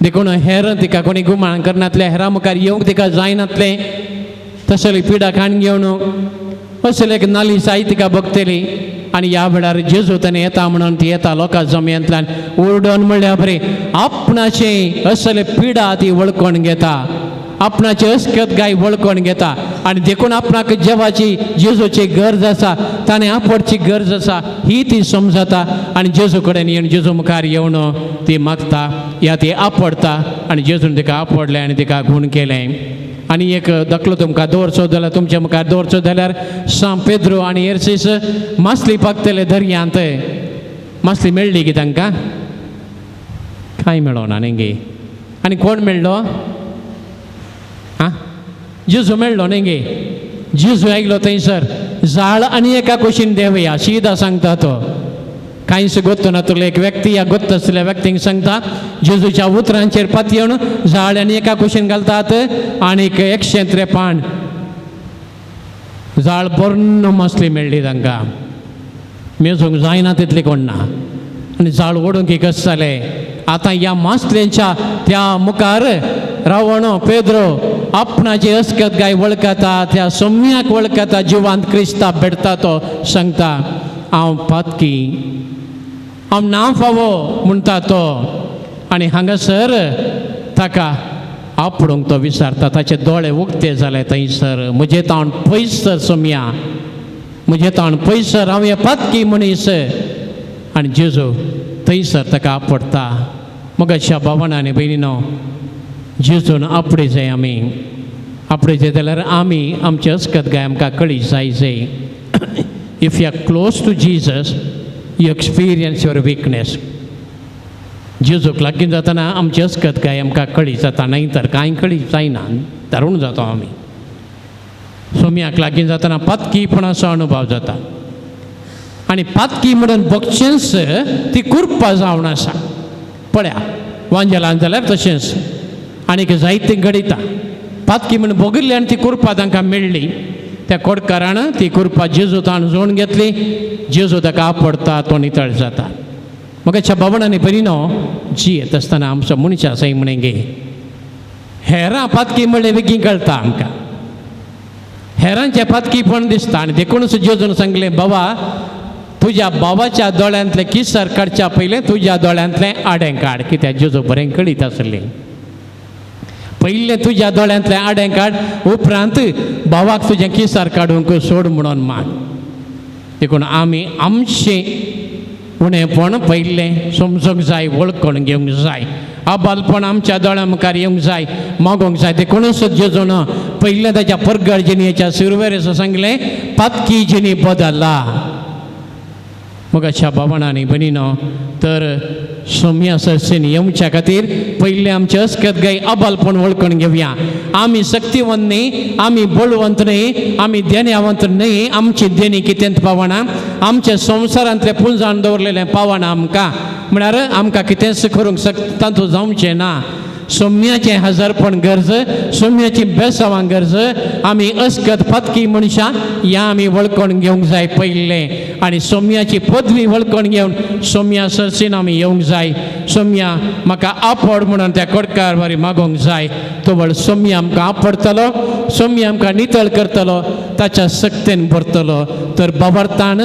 देखून हेर तिका कोणी गुमाण करनातलें, हेरां मुखार येवंक तिका जायनातलें, तसली पिडा खाण घेवन असले एक नाली साय तिका बघतली. आनी ह्या वेळार जेजू ताणें येता म्हणून ती येता लोकां जमयेंतल्यान ओरडून म्हणल्यार बरें आपणाचें असले पिडा ती वळखून घेता, आपणाची अस्कत गाय वळखून घेता आनी देखून आपणाक जेवाची जेजूची गरज आसा, ताणें आपोडची गरज आसा ही ती समजता आनी जेजू कडेन येवन जेजू मुखार येवन ती मागता या ती आपडता आनी जेजून तिका आपडलें आनी तिका गूण केलें. आनी एक दाखलो तुमकां दवरचो जाल्यार तुमच्या मुखार दवरचो जाल्यार सांत पेद्रो आनी एर्सीस मासली पागतले दर्यांत, मासली मेळ्ळी की तांकां? कांय मेळोना न्ही गे. आनी कोण मेळ्ळो? आं, जेजू मेळ्ळो न्ही गे. जेजू आयलो थंयसर जाळ आनी एका कुशीन देवया शिदा सांगता तो कांयच गोत्त नातुरलें एक व्यक्ती ह्या गोत्त आसलेल्या व्यक्तींक सांगता जेजूच्या उतरांचेर पातयेवन जाळ आनी एका कुशीन घालतात आनीक 153 जाळ बर्ण मासली मेळ्ळी तांकां, मेजूंक जायना तितली कोण ना. आनी जाळ ओडूंक कशें जालें आतां ह्या मासलेंच्या त्या मुखार रावणो पेद्रो आपणाची अस्कत गाय वळखता, त्या सोम्याक वळखता, जिवांत क्रिस्ता भेटता, तो सांगता हांव पातकी, हांव ना फावो म्हणटा तो. आनी हांगासर ताका आपडूंक तो विचारता, ताचे दोळे उक्ते जाले थंयसर, म्हजे ताण पयसर सोम्या, म्हजे ताण पयसर, हांव हे पातकी मनीस. आनी जेजू थंयसर ताका आपडटा. मगाच्या भावना आनी भयणीनो, जेजून आपडे जाय, आमी आपडे जाय जाल्यार आमी आमचे अस्कत गाय आमकां कळी जाय जाय. If you are close to Jesus you experience your weakness. जेजूक लागीं जातना आमची अस्कत गाय आमकां कळी जाता, न्हय तर कांय कळी जायना, दारून जाता आमी. सोम्याक लागीं जातना पातकीपणाचो अनुभव जाता आनी पातकी म्हणून बक्षेंच ती कुरपा जावन आसा. पळया वांजेलान जाल्यार तशेंच आनीक जायतें घडयता. पातकी म्हण भोगिल्ली आनी ती कुरपा तांकां मेळ्ळी, त्या कोडकारान ती कुरपा जेजू ताण जोडून घेतली, जेजू ताका आपडटा, तो नितळ जाता. मगाच्या बावणांनी बरीनो जियेत आसतना आमचो मनशां आसा म्हणे गे हेरां पातकी म्हणलें बेगीन कळटा आमकां, हेरांचें पातकीपण दिसता. आनी देखूनच जेजून सांगलें, बाबा तुज्या बाबाच्या दोळ्यांतलें किसर काडच्या पयलें तुज्या दोळ्यांतलें आडें काड. कित्याक जेजू बरें कळीत आसलें, पयलें तुज्या दोळ्यांतलें आडें काड, उपरांत बाबाक तुजें किसर काडूंक सोड म्हणून माग. देखून आमी आमचें उणेपण पयलें समजूंक जाय, वळखून घेवंक जाय, आबालपण आमच्या दोळ्या मुखार येवंक जाय, मागोवंक जाय. देखूनच जेजून पयलें ताच्या परगर्जनेच्या सुरवेर सांगलें, पातकी जिणी बदला. मोगाच्या बाबांनो आनी भयणीनो, तर सोम्या सरसेन येवच्या खातीर पयलें आमचें अस्कत गाय अबालपण वळखून घेवया. आमी शक्तिवंत न्ही, आमी बळवंत न्ही, आमी देण्यावंत न्ही, आमची देणी कितेंत पावना, आमच्या संवसारांतलें पुंजान दवरलेलें पावना आमकां, म्हळ्यार आमकां कितेंच करूंक शकता तातूंत जावचें ना. सोम्याचें हजारपण गरज, सोम्याची बेसावां गरज. आमी अस्कत पातकी मनशां ह्या आमी वळखून घेवंक जाय पयलें, आनी सोम्याची पदवी वळखून घेवन सोम्या सरसीन आमी येवंक जाय. सोम्या म्हाका आपड म्हणून त्या कोडकार वारी मागोवंक जाय. तो व्हड सोम्या आमकां आपडतलो, सोम्या आमकां नितळ करतलो, ताच्या सक्तेन भरतलो. तर बाबार्थान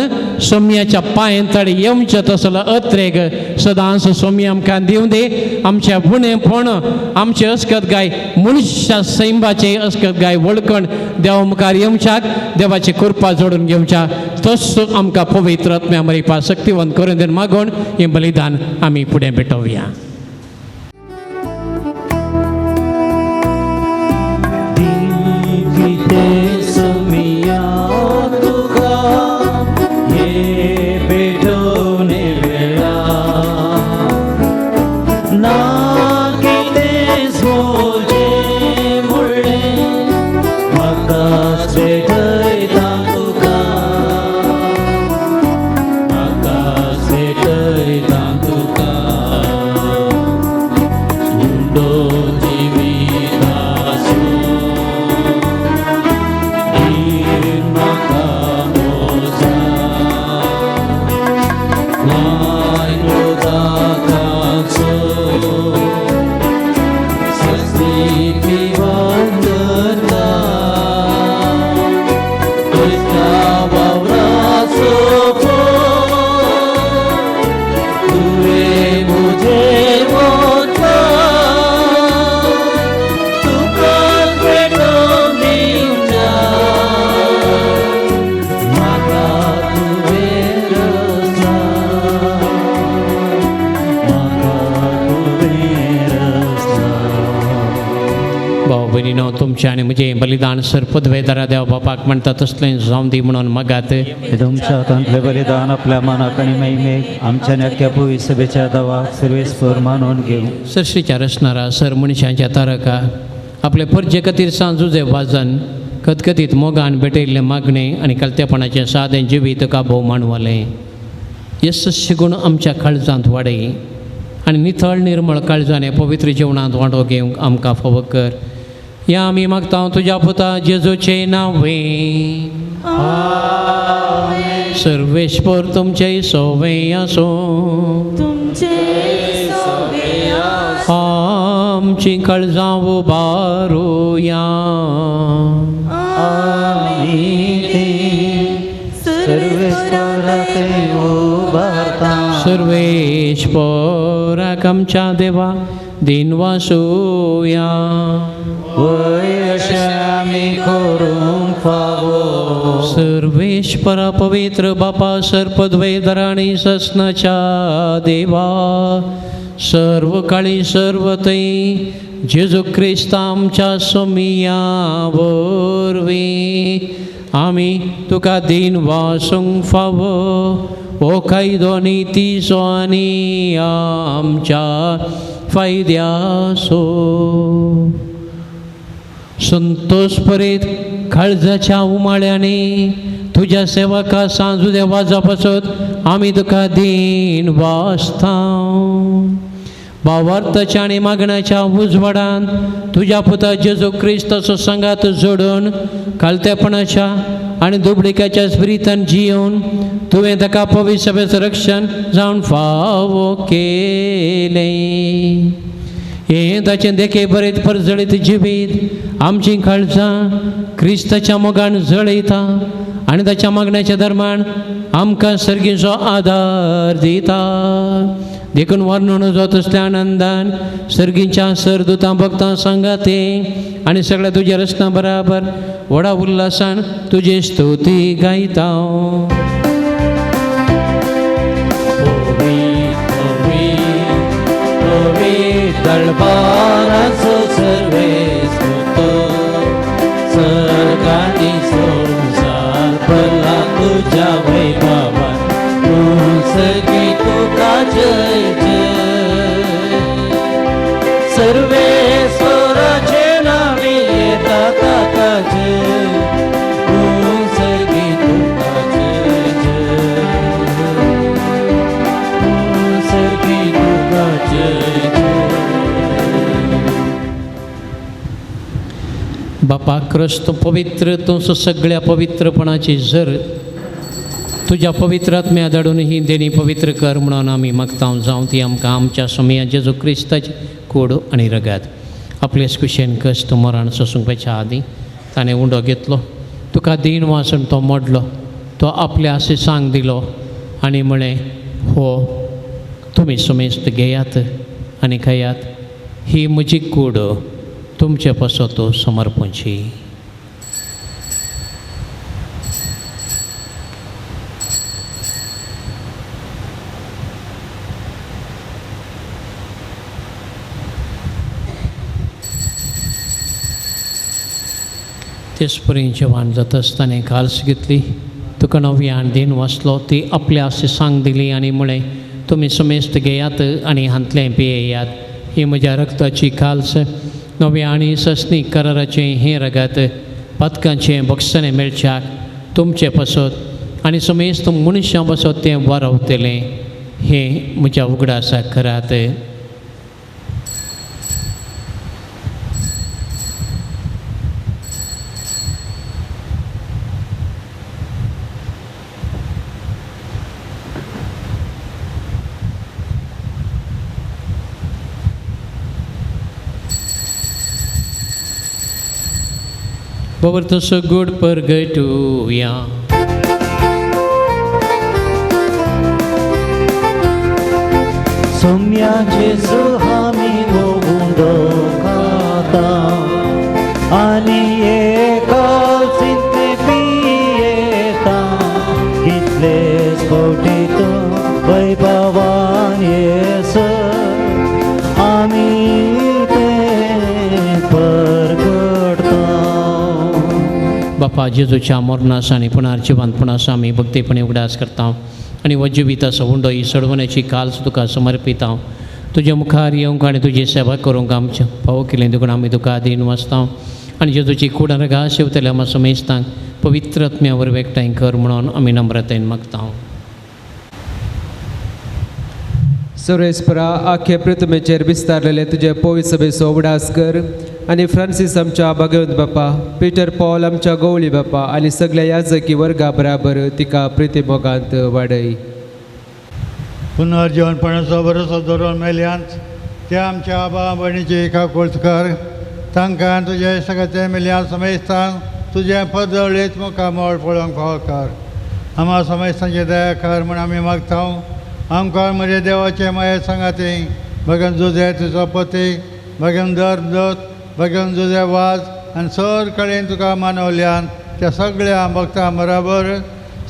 सोम्याच्या पांयेन तडे येवचें तसलो अत्रेग सदांच सोम्या आमकां दिवं दी. आमच्या गुणेपण, आमचे अस्कत गाय मनशा सैंबाचे अस्कत गाय वळखण देवा मुखार येवच्याक देवाची कृपा जोडून घेवच्या तस आमकां पवित्र आत्म्या मरिपा शक्तिवंत करून दिवन मागून हें बलिदान आमी फुडें भेटोवया. तुमचें आनी म्हजें बलिदान सर पदवेदारा देव बापाक म्हणटा तसलें जावं दी म्हणून मागात. तुमच्या हातांतलें बलिदान आपल्या मनाक आनी महिमेक आमच्या नाक्या पुवी सभेच्या दावाक सर्वेस्पर मानून घेवं. सृश्टीच्या रचणारा सर मनशांच्या तारका आपले परजे खातीर सांजुजे वाजन खतखतीत मोगान भेटयल्लें मागणें आनी कलतेपणाचें सादें जिवीत तुका भोव मानवलें. येसस्वी गुण आमच्या काळजांत वाडय आनी नितळ निर्मळ काळजान पवित्र जेवणांत वांटो घेवंक आमकां फावो कर. या आमी मागता तुज्या पुता जेजूचे नांवे. सर्वेश्वर तुमचे सोवे आसूं, आमची काळजां उबारुया. सर्वेश्वराक आमच्या देवा दिन वासूया. सर्वेश्वरा पवित्र बापा सर्पद्वैधराणी ससनाच्या देवा सर्व काळी सर्वतै जेजू क्रिस्त आमच्या सोमिया वरवीं आमी तुका दिन वासूंक फावो हो कायदो नितीचो आनी आमच्या फायद्याचो. संतोष परीत काळजाच्या उमाळ्यांनी तुज्या सेवका सांजू देवाजा पासत आमी तुका दीन वाचता. भावार्थाच्या आनी मागण्याच्या उजवाडान तुज्या पुता जेजू क्रिस्ताचो सांगात जोडून खालतेपणाच्या आनी दुबळिकाच्या स्पिरितान जियोवन तुवें ताका पवित्र सभेचें रक्षण जावन फावो केलें. हें ताचें देखे बरें परजळीत जिवीत आमची काळजां क्रिस्ताच्या मोगान जळयता आनी ताच्या मागण्याच्या दरम्यान आमकां सर्गीचो आदार दिता. देखून वर्णन जाता तसल्या आनंदान सर्गीच्या सरदुतां भक्तां सांगाते आनी सगळ्या तुज्या रचना बराबर व्हडा उल्हासान तुजी स्तुती गायता. मळबाराचो सर्वेस्पोतो सर्गांनी संवसार भरला तुज्या वैभवान तूं सगी तुका जय जय सर्वेस्वराचे नावे येता ताका जय तूं सगी तुका जय जय तूं सगी तुका जय जय. बापा क्रस्त पवित्र तूं सगळ्या पवित्रपणाची जर तुज्या पवित्र आत्म्या धाडून ही देणी पवित्र कर म्हणून आमी मागता जावं ती आमकां आमच्या सोमया जेजू क्रिस्ताची कोड आनी रगात. आपले कुशेन कश्ट मरण सोसूंकच्या आदीं ताणें उंडो घेतलो, तुका दीन वाचून तो मोडलो, तो आपल्या आशिसांक दिलो आनी म्हळें, हो तुमी समेस्त घेयात आनी खायात, ही म्हजी कूड तुमचे पासत समर्पणची. तेच जेवण जाता आसतना काल्स घेतली, तुका नव्यान दीन वाचलो, ती आपल्या आशिसांक दिली आनी म्हळें, तुमी समेस्त घेयात आनी हांतलें पियेयात, ही म्हज्या रक्ताची काल्स नव्या आनी सस्नी कराराचें हें रगत पातकांचें बक्षणें मेळच्याक तुमचें पासत आनी समेस्त मनशां पासत तें वारवतलें, हें म्हज्या उगडासाक करात. बबर तसो गोड परगटुया. सोम्या जेजू आमी उंडो खाता आनी एकासिंतले पियेता, कितलेच फावटी तूं वैभवान येस आमी तें परगटता. बापा जेजूच्या मरणास आनी पुनर्जिवंतपणास आमी भक्तीपणी उगडास करता आनी वजिविताचो उंडो ही सोडवण्याची काल्स तुका समर्पिता. तुज्या मुखार येवंक आनी तुजी सेवा करूंक आमचें फावो केलें देखून आमी तुका आदीन वाचता आनी जेजूची कुडान घास शेवतल्या आमच्या समेस्तांक पवित्र आत्म्या वरवीं एकठांय कर म्हणून आमी नम्रतायेन मागता. सुरेशपरा आख्खे पृथ्वीचेर विस्तारलेले तुजे पवित्र सभेचो उगडास कर आनी फ्रांसीस आमच्या भगवंत बापा, पीटर पॉल आमच्या गवळी बापा आनी सगळ्या याजकी वर्गा बराबर तिका प्रिती मोगांत वाडय. पुनर्जीवनपणाचो भरोसो दवरून मेल्यांत त्या आमच्या आबा भयणीची एका कोळसकर तांकां तुजे सगळें मेल्यान समेस्तांक तुजें पदवळीत मुखामळ पळोवंक फावो कर. आमा समेस्तांचे दया कर म्हूण आमी मागता. आमकां म्हजे देवाचे माये सांगाती भगन जुजे तुजो पती भगन धर्म दोत भगन जुजे वाज आनी सर कडेन तुका मानवल्यान त्या सगळ्या भक्तां बराबर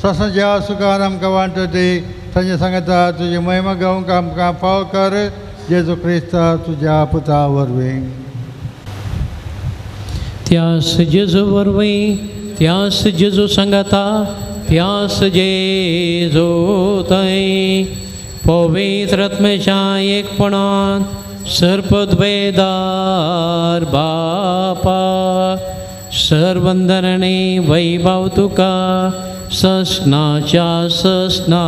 ससाच्या सुखान आमकां वांटो दी. तांचे सांगता तुजी महिमा गावंक आमकां फाव कर जेजू क्रिस्ता तुज्या पुता वरवीं. त्यास जेजू वरवीं, त्यास जेजू सांगाता, त्यास जेजू थंय पवित्र आत्म्याच्या एकपणान सर्पद्वेदार बापा सर्वंदरणे वैभव तुका ससनाच्या ससना.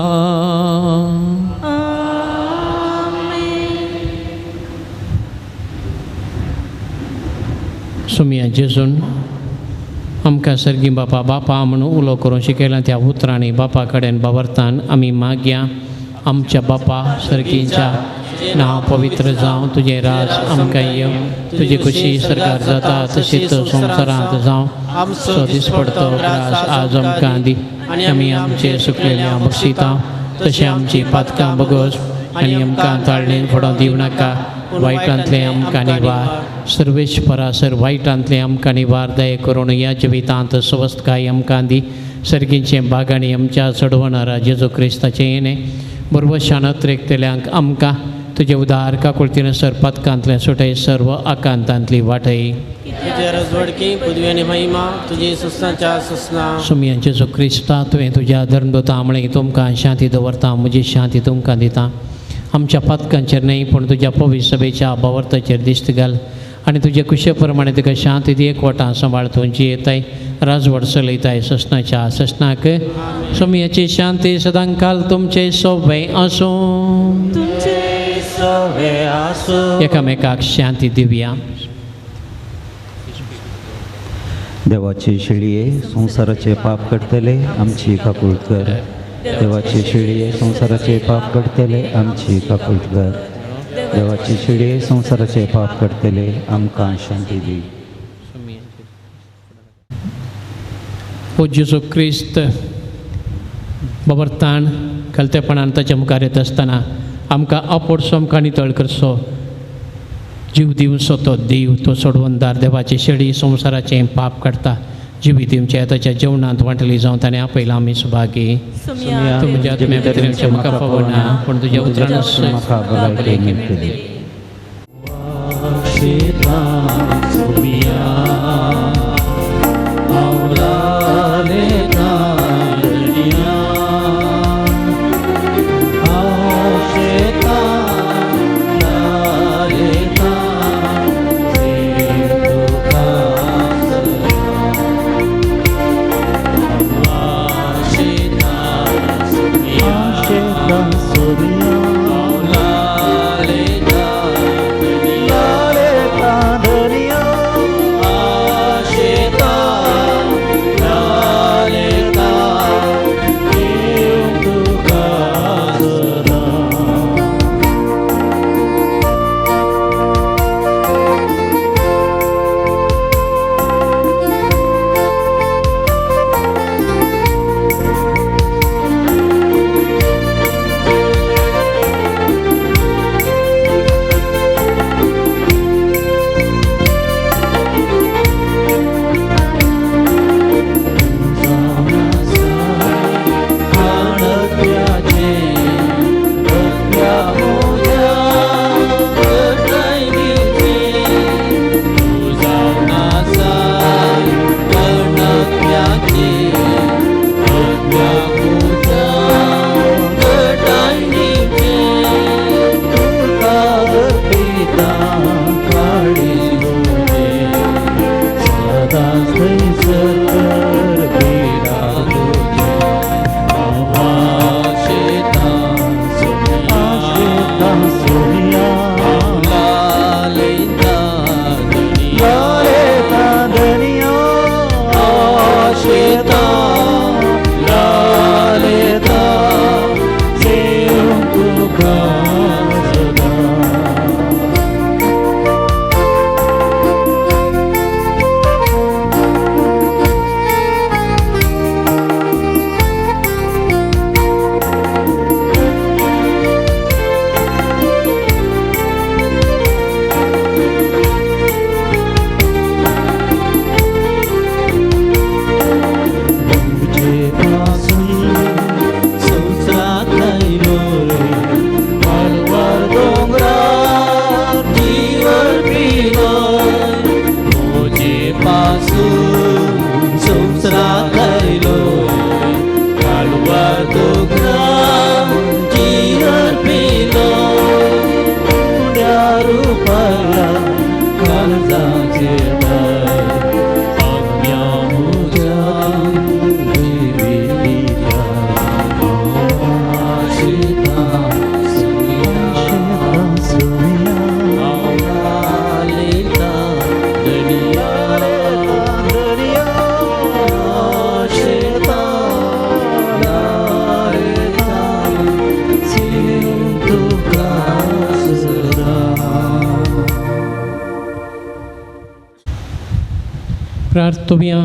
सुमया जेजून आमकां सर्गी बापा बापा म्हणून उलो करूंक शिकयला त्या उतरांनी बापा कडेन बावरतान आमी मागया. आमच्या बापा सर्गीच्या नांव पवित्र जावं, तुजें राज आमकां येवं, तुजी खुशी सरकार जाता तशीच संवसारांत जावं. आमचो दिसपडतो ग्रास आज आमकां दी आनी आमी आमचे सुकलेल्या बक्षिता तशें आमची पातकां बगोस आनी आमकां ताळणेन फुडो दिवं नाका, वायटांतलें आमकां निवार. सर्वेस्परा सर वायटांतलें आमकां निवार दया करून ह्या जिवितांत स्वस्थकाय आमकां दी. सर्गीचें बागांनी आमच्या चडवणारा जेजू क्रिस्ताचें येणें बरोबर शाणत रेखतल्यांक आमकां तुजे उदार काकुळतीन सर पथकांतले सुटय सर्व आकांतांतली वाटय. तुझे रजवडकी पृथ्वी आनी महिमा तुजी सुसनाच्या सुसना. सुमयांचे जो क्रिस्ता तुवें तुज्या धर्मदूता म्हळें तुमकां शांती दवरता, म्हजी शांती तुमकां दिता. आमच्या पातकांचेर न्हय पूण तुज्या पवित्र सभेच्या भावार्थाचेर दिश्ट घाल आनी तुजे कुशे प्रमाणे तुका शांती दी. एकवटां सांबाळ तूं जियेताय राजवट चलयताय ससनाच्या ससनाक. सोमयाची शांती सदांकाल तुमचे सोबे आसूं. एकामेकाक शांती दिवया. देवाची शेळये संवसाराचे पाप काडटले आमची काकूळ कर. देवाची शेळये संवसाराचे पाप काडटले आमची काकूळ कर. देवाची शेळये संवसाराचे पाप काडटले आमकां शांती दी. ओ जेजू क्रिस्त बाबर ताण खलतेपणान ताच्या मुखार येत आसतना आमकां आपोडसो, आमकां नितळ करचो, जीव दिवचो तो देव, तो सोडवणदार. देवाची शेळी संवसाराचें पाप काडटा. जिवी दिवचे ताच्या जेवणांत वांटली जावन ताणें आपयला आमी सुभागी. तुमच्या आत्म्या भितर म्हाका फावना पूण तुज्या उतरान म्हाका भलायकी मेळटली. प्रार्थुया.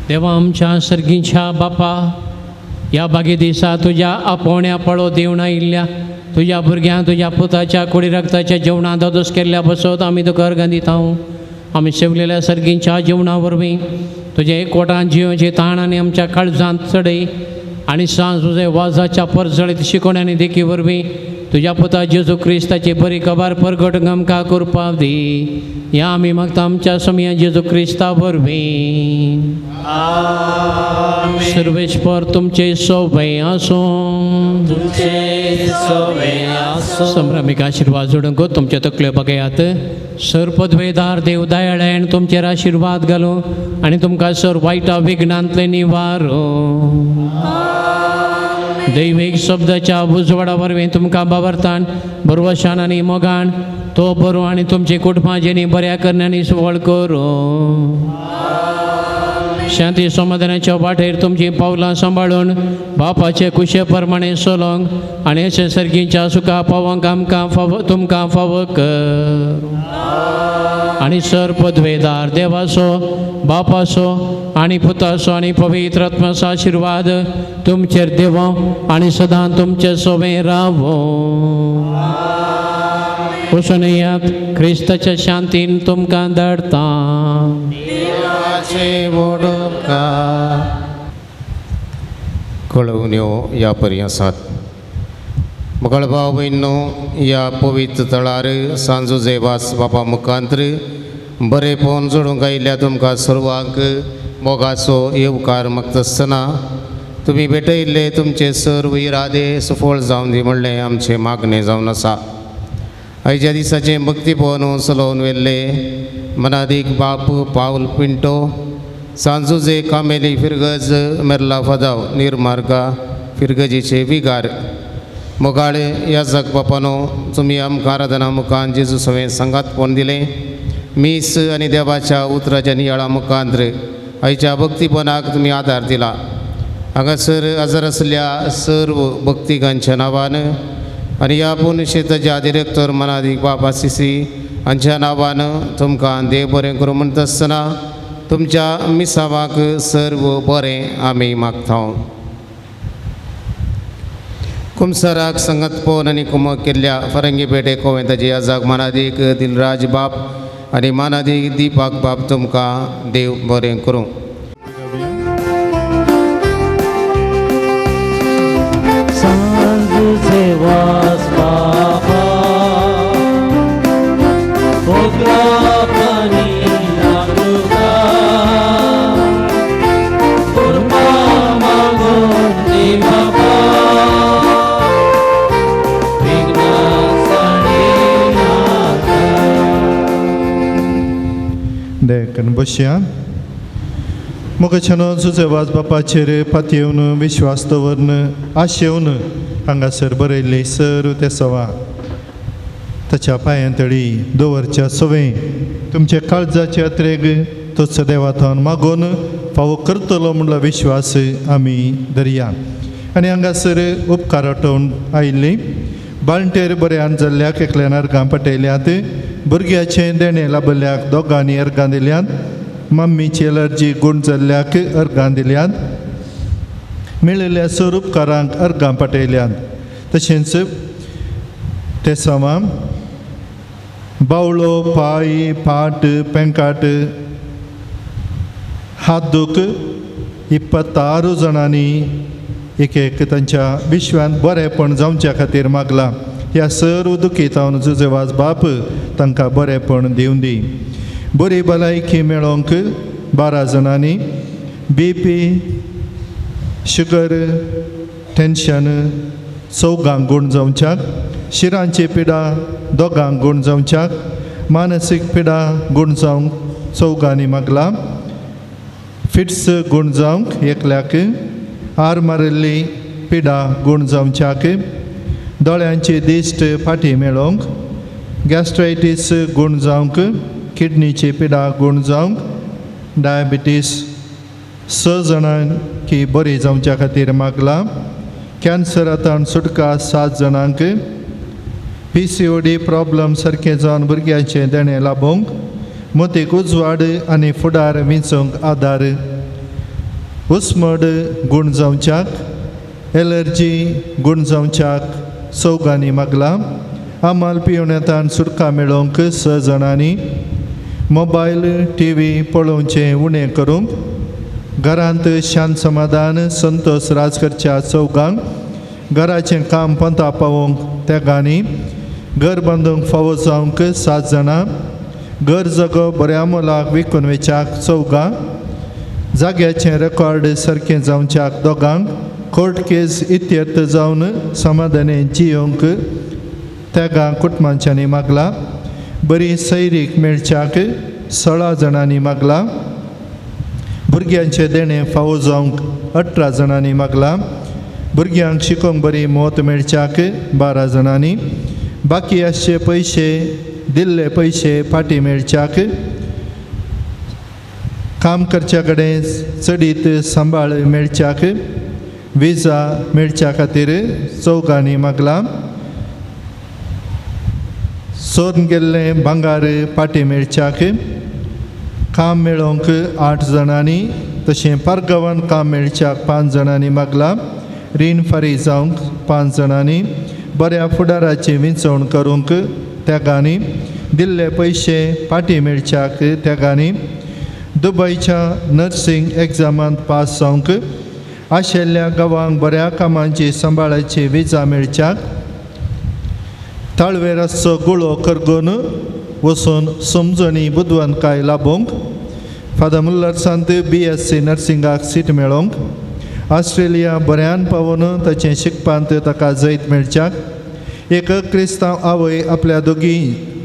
देवा आमच्या सर्गीच्या बापा, ह्या बागे दिसा तुज्या आपोवण्या पळो देवणा आयिल्ल्या तुज्या भुरग्यांक तुज्या पुताच्या कुडी रक्ताच्या जेवणां दादोस केल्ल्या बसत आमी तुका अर्गां दिता. आमी सेवलेल्या सर्गींच्या जेवणा वरवीं तुज्या एकवटान जियोचे ताण आनी आमच्या काळजांत चडय आनी सांज तुजे वाजाच्या परजळीत शिकोवण आनी देखी वरवीं तुज्या पुता जेजू क्रिस्ताची बरी खबर परगट आमकां करपाक दी. ह्या आमी मागता आमच्या समया जेजू क्रिस्ता वरवीं. सर्वेस्पर तुमचे सोबे आसूं. तुमचे सोबे आसूं. संभ्रमीक आशिर्वाद जोडूंक तुमचे तकल्यो बघयात. सर पदवेदार देव दयाळ्यान तुमचेर आशिर्वाद घालूं आनी तुमकां सर वायटा विघ्नांतले निवारूं. दैवीक शब्दाच्या उजवाडा वरवीं तुमकां बाबरतान बरवशान आनी मोगान तो बरो आनी तुमची कुटुंबां जेणी बऱ्या करण्यांनी सुवळ करूं. शांती समाधानाच्या वाटेर तुमचीं पावलां सांबाळून बापाचे कुशे प्रमाणे चलोवंक आनी अशें सर्गीच्या सुखा पावोवंक आमकां फावो तुमकां फावो कर. आनी सर पदवेदार देवाचो बापाचो आनी पुताचो आनी पवित्र आत्म्याचो आशिर्वाद तुमचेर देवो आनी सदां तुमचे सोबे रावो. वचून येयात क्रिस्ताच्या शांतीन तुमकां धाडटा. कळोवण्यो ह्या परी आसात. मगळ भाव भयणो ह्या पवित्र तळार सांजू जेवास बापा मुखांत्र बरेपण जोडूंक आयिल्ल्या तुमकां सर्वांक मोगाचो येवकार मागतासतना तुमी भेटयिल्ले तुमचे सर्व इरादे सफळ जावन दी म्हणलें आमचें मागणें जावन आसा. आयच्या दिसाचें भक्तीपवन चलोवन व्हेल्ले मनादीक बाप पावल पिंटो सांजुजे कामेली फिरगज मेर्ला फदाव निर्मार्गा फिरगजीचे विगार मोगाळे ह्या जग बापानो तुमी आमकां आराधना मुखान जेजू सवें सांगातपण दिलें. मीस आनी देवाच्या उतराच्या नियाळा मुखांत्र आयच्या भक्तीपणाक तुमी आदार दिला. हांगासर हजर आसल्या सर्व भक्तिकांच्या नांवान आनी ह्या पुनशेताच्या डिरेक्टर मनादीक बाबा सिसी हांच्या नांवान तुमकां देव बरें करूं म्हणटा आसतना तुमच्या मिसावाक सर्व बरें आमी मागता. कुमसराक संगतपोन आनी कुमक केल्ल्या फरंगी पेटे कोवेंताची आजाक मानादीक दिलराज बाप आनी मानादीक दीपक बाप तुमकां देव बरें करूं. देखून बसया. मोगाच्यानो जुजेवाज बापाचेर पातयेवन विश्वास दवरन आशेवन हांगासर बरयल्ली सर ते सवा ताच्या पांयां तळी दवरच्या सवे तुमचे काळजाचे अत्रेग तोच देवाथावन मागोवन फावो करतलो म्हणलो विश्वास आमी धरया. आनी हांगासर उपकार आठोवन आयिल्ली बाळंटेर बऱ्यान जाल्ल्याक एकल्यान अर्गां पटयल्यात भुरग्याचें देणें लाभल्याक दोगांनी अर्गां दिल्यात मम्मीची एलर्जी गूण जाल्ल्याक अर्गां दिल्यात मेळिल्ल्या सर उपकारांक अर्गां पटयल्यात. तशेंच ते समा बावळो पांय पाट पेंकाट हात दूख 26 जाणांनी एक एक तांच्या विश्वांत बरेंपण जावच्या खातीर मागलां. ह्या सर्व दुखितावन जुजेवाज बाप तांकां बरेंपण दिवन दी. बरी भलायकी मेळोवंक 12 जाणांनी बी पी शुगर टेन्शन 4 गूण जावच्याक शिरांची पिडा 2 गूण जावच्याक मानसीक पिडा गूण जावंक 4 मागलां. फिट्स गूण जावंक एकल्याक आर मारिल्ली पिडा गूण जावच्याक दोळ्यांची दिश्ट फाटी मेळोवंक गॅस्ट्रायटीस गूण जावंक किडनीची पिडा गूण जावंक डायबिटीस 6 जाणांकी बरी जावच्या खातीर मागलां. कॅन्सरांत सुटका 7 जाणांक PCOD problem सारकें जावन भुरग्यांचें देणें लाबोवंक मोतीक उजवाड आनी फुडार विंचूंक आदार उस्मड गूण जावच्याक एलर्जी गूण जावच्याक 4 मागलां. आमाल पिवण्यातान सुटका मेळोवंक 6 जाणांनी मोबायल टी व्ही पळोवचें उणें करूंक घरांत शांत समाधान संतोष राज करच्या चौगांक घराचें काम पंता पावोवंक तेगांनी घर बांदूंक फावो जावंक 7 जाणां घर जगो बऱ्या मोलाक विकून वेच्याक 4 जाग्याचें रेकॉर्ड सारकें जावच्याक 2 कोर्ट केस इत्यर्थ जावन समाधाने जियोंक तेगां कुटुंबांच्यांनी मागला बरी सैरीक मेळच्याक 16 जाणांनी मागला भुरग्यांचें देणें फावो जावंक 18 जाणांनी मागला भुरग्यांक शिकोवंक बरी मोत मेळच्याक 12 जाणांनी बाकी आसचे पयशे दिल्ले पयशे फाटीं मेळच्याक काम करच्या कडेन चडीत सांबाळ मेळच्याक विजा मेळच्या खातीर 4 मागला सोरून गेल्लें भांगार फाटीं मेळच्याक काम मेळोवंक 8 जाणांनी तशें पारगांवान काम मेळच्याक 5 जाणांनी मागला रीण फारीक जावंक 5 जाणांनी बऱ्या फुडाराची विंचवण करूंक तेगांनी दिल्ले पयशे फाटीं मेळच्याक तेगांनी दुबयच्या नर्सिंग एग्जामांत पास जावंक आशिल्ल्या गांवांक बऱ्या कामांची सांबाळाची विजा मेळच्याक ताळवेर आसचो गुळो करगून वचून समजणी बुदवंतकाय लाबोवंक फादर मुल्लर BSc नर्सिंगाक सीट मेळोवंक ऑस्ट्रेलिया बऱ्यान पावोवन ताचें शिकपांत ताका जैत मेळच्याक एक क्रिस्तांव आवय आपल्या दोगी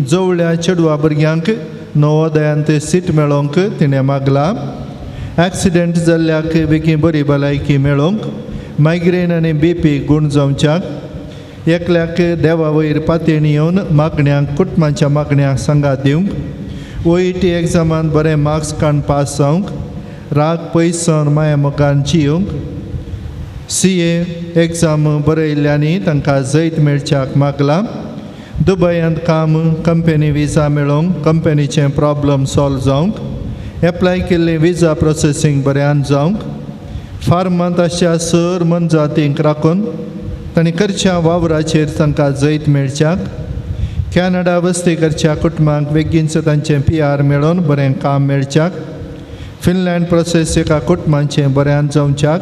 जवळ्या चेडवा भुरग्यांक नवोदयांत सीट मेळोवंक तिणें मागला एक्सिडेंट जाल्ल्याक बेगीन बरी भलायकी मेळोवंक मायग्रेन आनी BP गूण जावच्याक एकल्याक देवा वयर पातयेणी येवन मागण्यांक कुटुंबाच्या मागण्यांक सांगात दिवंक OET एग्जामांत बरे मार्क्स काडून पास जावंक राग पयस जावन माया मोगान जियोंक CA exam बरयल्ल्यांनी तांकां जैत मेळच्याक मागला दुबयांत काम कंपनी विजा मेळोवंक कंपनीचें प्रॉब्लम सॉल्व जावंक एप्लाय केल्लें विजा प्रोसेसींग बऱ्यान जावंक फार्मांत आसच्या सर मनजातींक राखून तांणी करच्या वावराचेर तांकां जैत मेळच्याक कॅनडा वस्ती करच्या कुटुंबांक बेगीनच तांचें PR मेळोवन बरें काम मेळच्याक फिनलँड प्रोसेस एका कुटुंबाचें बऱ्यान जावच्याक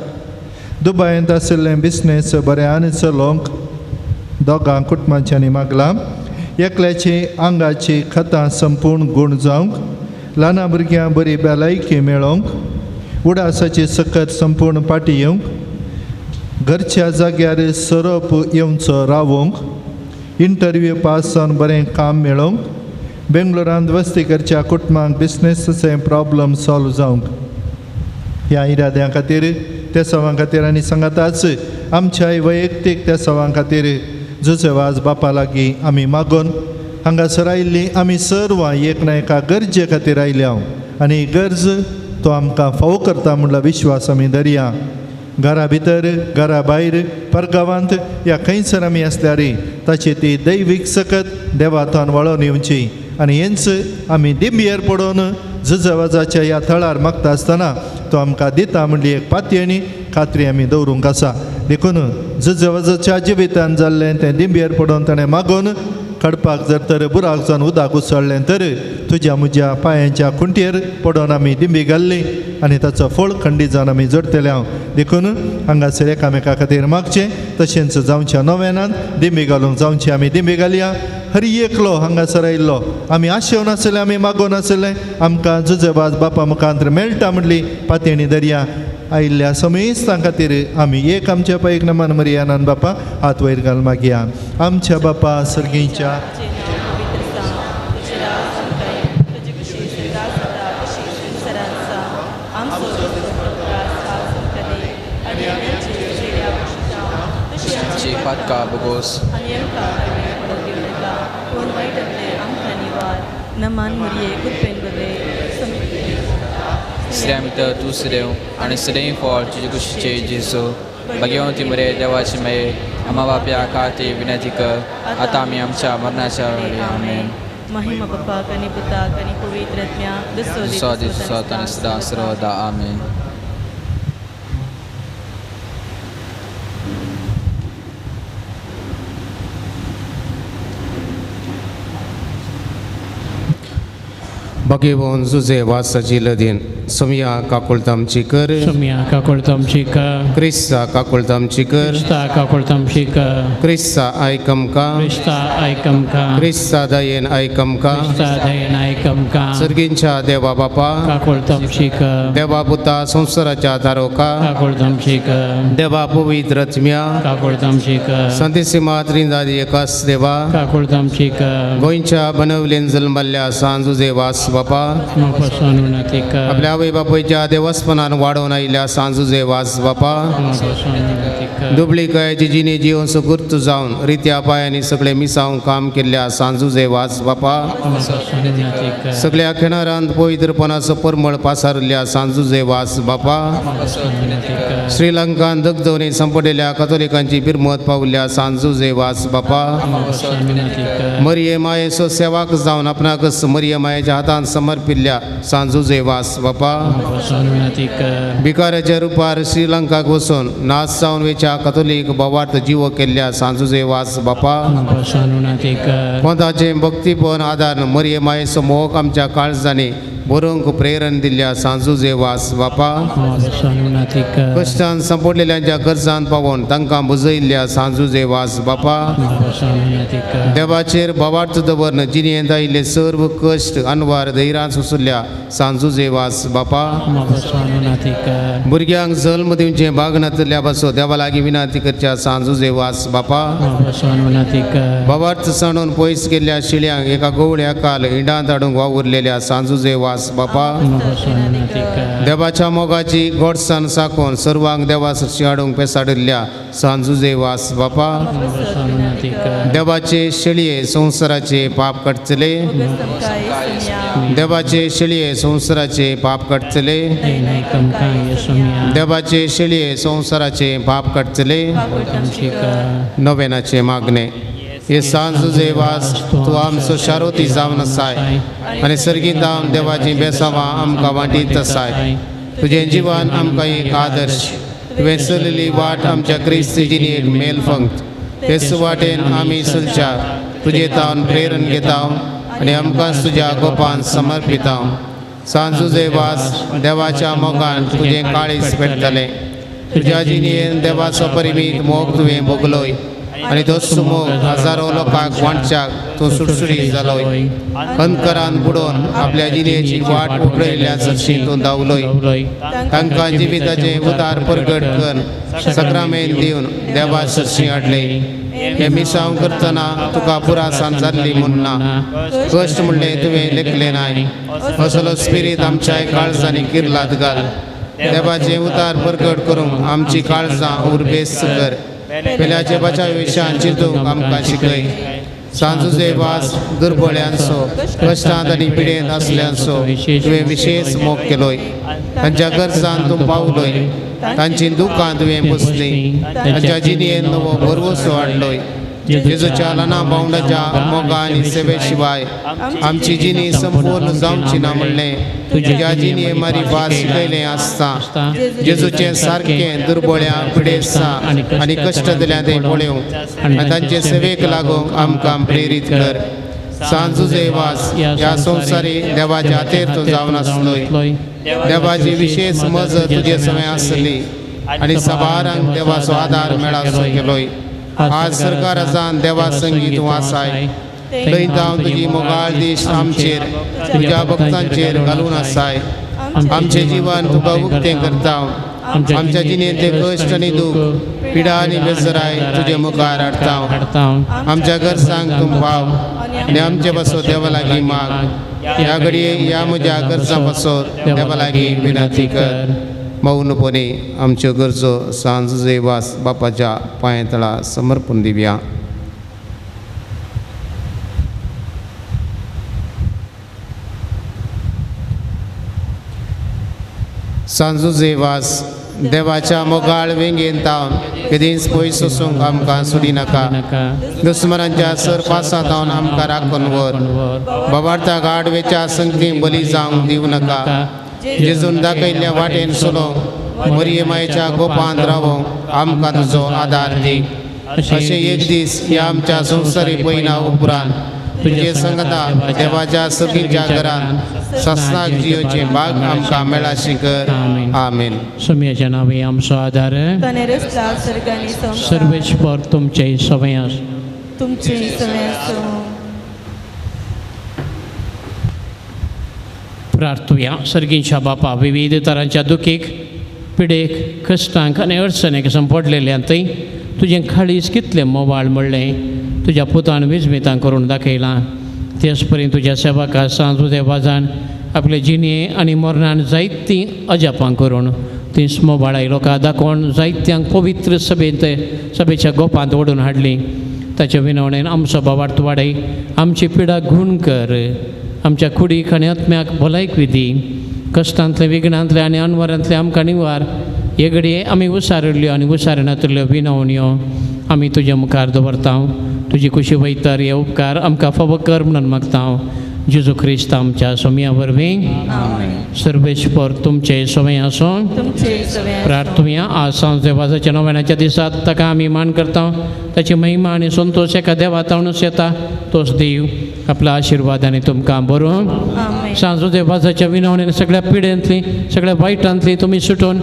दुबयांत आशिल्लें बिजनेस बऱ्यान चलोवंक 2 कुटुंबांच्यांनी मागलां एकल्याची आंगाची खतां संपूर्ण गूण जावंक ल्हान भुरग्यां बरी भलायकी मेळोवंक उडासाची सकत संपूर्ण फाटीं येवंक घरच्या जाग्यार सोरोप येवचो रावोवंक इंटरव्यू पास जावन बरें काम मेळोवंक बेंगलोरांत वस्ती करच्या कुटुंबांक बिजनेसाचें प्रॉब्लम सॉल्व जावंक ह्या इराद्यां खातीर त्या सवां खातीर आनी सांगाताच आमच्या वैयक्तीक त्या सवां खातीर जुजेवाज बापा लागीं आमी मागून हांगासर आयिल्लीं आमी सर्वां एक ना एका गरजे खातीर आयल्या आनी गरज तो आमकां फावो करता म्हणलो विश्वास आमी धरया घरा भितर घरा भायर परगांवांत या खंयसर आमी आसल्यार ताची ती दैवीक सकत देवातान वळोवन येवची आनी हेंच आमी दिंबयेर पडोवन जुजवाजाच्या ह्या थळार मागता आसतना तो आमकां दिता म्हणली एक पातयेणी खात्री आमी दवरूंक आसा देखून जुजवाजाच्या जिवितान जाल्लें तें दिंबयेर पडोवन ताणें मागून खडपाक जर तर बुराक जावन उदक उसळ्ळें तर तुज्या म्हज्या पांयांच्या खुंटयेर पडोवन आमी दिंबी घाल्ली आनी ताचो फळ खंडीत जावन आमी जोडटले हांव देखून हांगासर एकामेका खातीर मागचें तशेंच जावच्या नव्यानान दिंबी घालूंक जावची आमी दिंबी घालया हर एकलो हांगासर आयिल्लो आमी आशेवन आसले आमी मागोवन आसले आमकां जुजेबाज बापा मुखांत मेळटा म्हणली पातयेणी दर्या आयिल्ल्या समेस्तां खातीर आमी एक आमच्या पायक नमन मरियानान बापा हात वयर घाल मागया आमच्या बापा सर्गीच्या नमान मुरये कृपेन बरे श्रेमित तूं सदैव आनी सदैव फळ तुजे कुशीचे जेजू भगवंती मरे देवाची मये आमा बाप्या खातीर विनंती कर आतां आमी आमच्या मरणाच्या वेळी आमेन. महिमा बापाक आनी पुताक आनी पवित्र आत्म्याक दिसो दिसो आनी सदां सर्वदा आमेन. भगेवन जुजे वासाची लदीन सोमया काकुळतामची कर. सोमया काकुळतामची कर. क्रिस्ता काकुळतामची कर. क्रिस्ता काकुळतामची कर. क्रिस्ता आयकमका. क्रिस्ता आयकमका. क्रिस्ता दयेन आयकमका. क्रिस्ता दयेन आयकमका. सर्गींच्या देवा बापा काकुळतामची कर. देवा पुता संसाराच्या तारोका काकुळतामची कर. देवा पवित्र आत्म्या काकुळतामची कर. संतीसिमा त्रिंदादी एकास देवा काकुळतामची कर. गोंयच्या बनवलेन जल्मल्ल्या सांजुजे वास बापा आपल्या आवय बापायच्या देवस्पणान वाडोवन आयिल्ल्या सांजुजे वास बापा दुबळीकायची जिणे जिवन सुगूर्त जावन रित्या पायांनी सगळे मिसावन काम केल्ल्या सांजुजे वास बापा सगळ्या खेणारांत पवित्रपणाचो परमळ पासारिल्ल्या सांजुजे वास बापा श्रीलंकान दगदवणी संपडलेल्या कथोलिकांची बिरमत पावल्ल्या सांजुजे वास बापा मरिये मायेचो सेवाक जावन आपणाकच मरिये मायेच्या हातान समर्पिल्ल्या सांजुजे वास बापा भिकाऱ्याच्या रुपार श्रीलंकाक वचून नाच जावन वेच्या कथोलीक भावार्थ जीव केल्ल्या सांजुजे वास बापा कोंताचें भक्तीपण आदार मरिये मायेचो मोग आमच्या काळजांनी बरोवंक प्रेरण दिल्ल्या सांजुजे वास बापा कश्टान संपडलेल्यांच्या गरजान पावोवन तांकां बुजयिल्ल्या सांजुजे वास बापा देवाचेर भावार्थ दवरन जिणेंत आयिल्ले सर्व कश्ट अनवार धैर्यान सोंशिल्ल्या सांजुजे वास बापा भुरग्यांक जल्म दिवचें भाग नातिल्ल्या पासून देवा लागीं विनंती करच्या सांजुजे वास बापा भावार्थ सांडून पयस गेल्ल्या शिळ्यांक एका गोवळ्या काल इंडांत हाडूंक वावुरलेल्या सांजुजे वास बापा देवाच्या मोगाची गोडसाण साकोवन सर्वांक देवा सरशी हाडूंक पेसाडिल्ल्या सांजुजे वास बापा देवाचे शेळये संवसाराचे पाप काडटले देवाचे शेळये संवसाराचे पाप काडटले देवाचे शेळये संवसाराचे पाप काडटले. नोवेनाचे मागणे. हे सांजुजे वास तूं आमचो शारोती जावन आसाय आनी सर्गीत जावन देवाची बेसावां आमकां वांटीत आसाय. तुजें जिवन आमकां एक आदर्श. तुवें चलयल्ली वाट आमच्या क्रिस्ती जिणेक मेल फंक्त. तेच वाटेन आमी चलच्या तुजे तावन प्रेरण घेता आनी आमकां तुज्या गोपान समर्पिता. सांजुजे वास देवाच्या मोगान तुजें काळीज पेटतलें. तुज्या जिणेन देवाचो परिमीत मोग तुवें भोगलोय आनी तोच मोग हजारो लोकांक वांटच्याक तूं सुटसुटीत जालोय. अंधकारान बुडोवन आपल्या जिणेची वाट उकळयल्ल्या सरशी तूं धांवलोय. तांकां जिविताचें उदार परगट कर सक्रामेन दिवन देवा सरशी हाडले. हे मिसांव करतना तुका पुरासान जाल्ली म्हूण ना कश्ट म्हणलें तुवें लेखलें नाय. असलो स्पिरीत आमच्या काळजांनी किर्लाद घाल. देवाचें उतार परगट करूंक आमची काळजां उर्बेस्त कर. पेल्याचे बचाव विशयान चिंतूंक आमकां शिकय. सांजुजे वास दुर्बळ्यांचो कश्टांत आनी पिडेंत आसल्यांचो तुवें विशेश मोग केलोय. तांच्या गरजान तूं पावलोय. तांची दुकां तुवें पुसलीं. तांच्या जिणेन नवो भरवसो हाडलोय. जेजूच्या ल्हाना भावंडाच्या मोगा आनी सेवे शिवाय आमची जिणी संपूर्ण जावची ना म्हणलें तुज्या जिणये मारी भास शिकयलें आसता. जेजूचें सारकें दुर्बळ्या पिडेस्तां आनी कश्ट दिल्या तें पळोवंक आनी तांचे सेवेक लागूंक आमकां प्रेरीत कर. सांजुजे वास ह्या संवसारी देवाच्या हातेर तूं जावन आसलोय. देवाची विशेष मजत तुजे समय आसली आनी साबारांक देवाचो आदार मेळासो केलोय. आज सरकारासान देवा संगी तूं आसाय. थंय जावन तुजी मोगाळ दीस आमचेर तुज्या भक्तांचेर घालून आसाय. आमचें जिवन तुका उक्तें करता. आमच्या जिणेंतले कश्ट आनी दूख पिडा आनी बेजराय तुजे मुखार हाडटा. आमच्या गरजांक तूं पाव आनी आमचे पासत देवा लागीं माग. ह्या घडये ह्या म्हज्या गरजां पासत देवा लागीं विनंती कर. मौनपणे आमच्यो गरजो सांजुजे वास बापाच्या पांया तळा समर्पण दिवया. सांजुजे वास देवाच्या मोगाळ वेंगेन तावन केदींच पयस वचूंक आमकां सोडिनाका. दुस्मनांच्या सरपासां तावन आमकां राखून व्हर. बाबार्था गाडवेच्या संगती बली जावंक दिवं नाका. जेजून दाखयल्ल्या वाटेन चलोवंक मरिये मायेच्या गोपांत रावोंक आमकां तुजो आदार दी. अशें एक दीस ह्या आमच्या संवसारी पयना उपरांत तुजे संगता देवाच्या सगळींच्या घरान ससनाक जियोचे बाग आमकां मेळाशी कर. आमेन. सुम्याच्या नावे आमचो आदार. सर्वेस्पर तुमचे सवय आसूं. तुमचे सवय आसूं. प्रार्थुया. सर्गींच्या बापा, विविध तरांच्या दुखीक, पिडेक, कश्टांक आनी अडचणेक संपडलेल्यान थंय तुजें खाळीस कितलें मोवाळ म्हणलें तुज्या पुतान विजमितां करून दाखयलां. तेच परी तुज्या सेवका सांज देवाजान आपले जिणये आनी मरणान जायतीं अजापां करून तीं मोबाळाय लोकां दाखोवन जायत्यांक पवित्र सभेंत सभेच्या गोपांत ओडून हाडली. ताच्या विनवणेन आमचो बाबार्थ वाडय, आमची पिडा गूण कर, आमच्या कुडीक आनी आत्म्याक भलायक विधी, कश्टांतले, विघ्नांतले आनी अनवरांतले आमकां निवार. हे घडये आमी उसारिल्ल्यो आनी उसारनातल्यो विनवण्यो आमी तुज्या मुखार दवरता. तुजी कुशी वयतर हे उपकार आमकां फावो कर म्हणून मागता. जेजू क्रिस्त आमच्या सोम्या वरवीं. सर्वेस्पर तुमचे सोमे आसूं. प्रार्थुया. आज सांज देवाच्या नव्याच्या दिसात ताका आमी मान करता. ताची महिमा आनी संतोश एका देवा तावनूच येता. तोच देव आपला आशिर्वाद आनी तुमकां बरोवन सांजू देवाच्या विनवणेन सगळ्या पिडेंतली, सगळ्या वायटांतली तुमी सुटून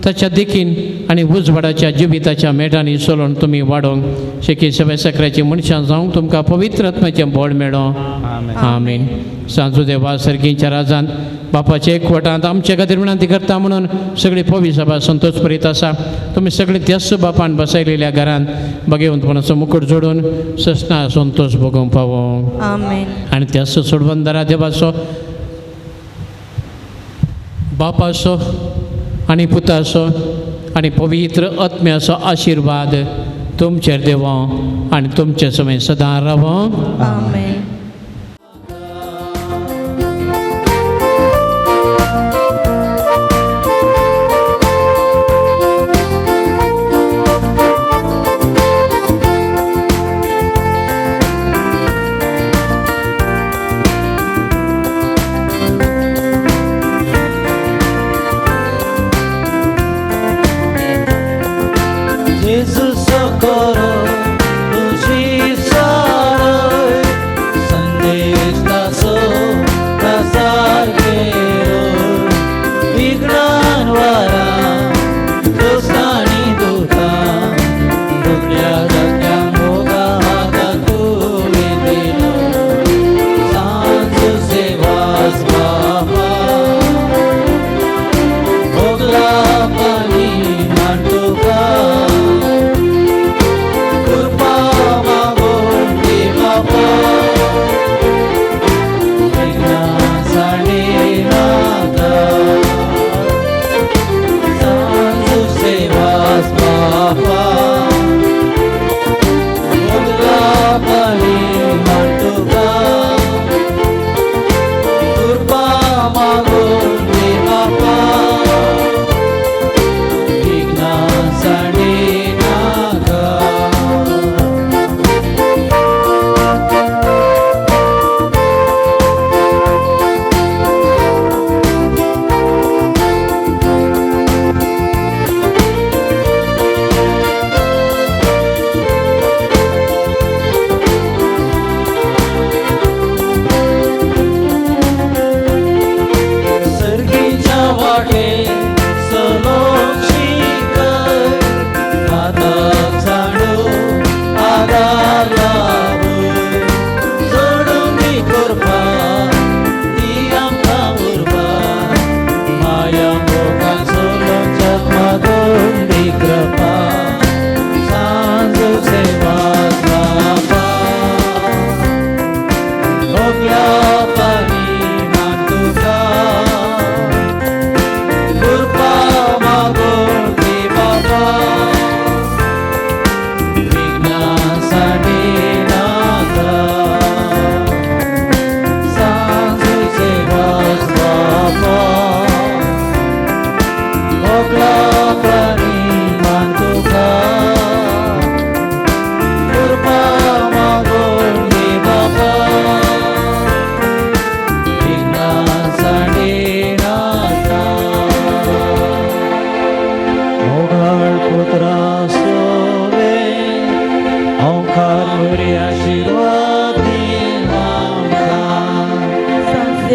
ताच्या देखीन आनी उजवाडाच्या जिविताच्या मेटांनी चलोवन तुमी वाडोवंक शेकी सगळ्या सकऱ्याची मनशां जावंक तुमकां पवित्र आत्म्याचें बळ मेळो. आमेन. सांजू देवा सर्गीच्या राजान बापाच्या एकवटांत आमचे खातीर विनंती करता म्हणून सगळी पवी सभा संतोष परीत आसा. तुमी सगळी त्याच बापान बसयलेल्या घरांत भगवंतपणाचो मुकूट जोडून ससना संतोष भोगोवंक पावो. आनी त्याच सोडवंदरा देवाचो, बापाचो आनी पुताचो आनी पवित्र आत्म्याचो आशिर्वाद तुमचेर देवो आनी तुमचे समय सदां रावो. आमेन. Jesus socorro, तुझी सारय,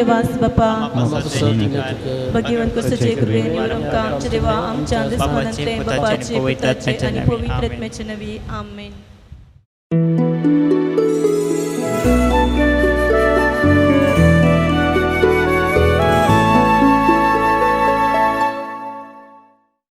देवास बापा भगवंत कसचे कृपेन निवडून आमच्या देवा आमच्या दुस्मानांतले बापाचे पुताचे आनी पवित्र आत्म्याचे नवी आमेन.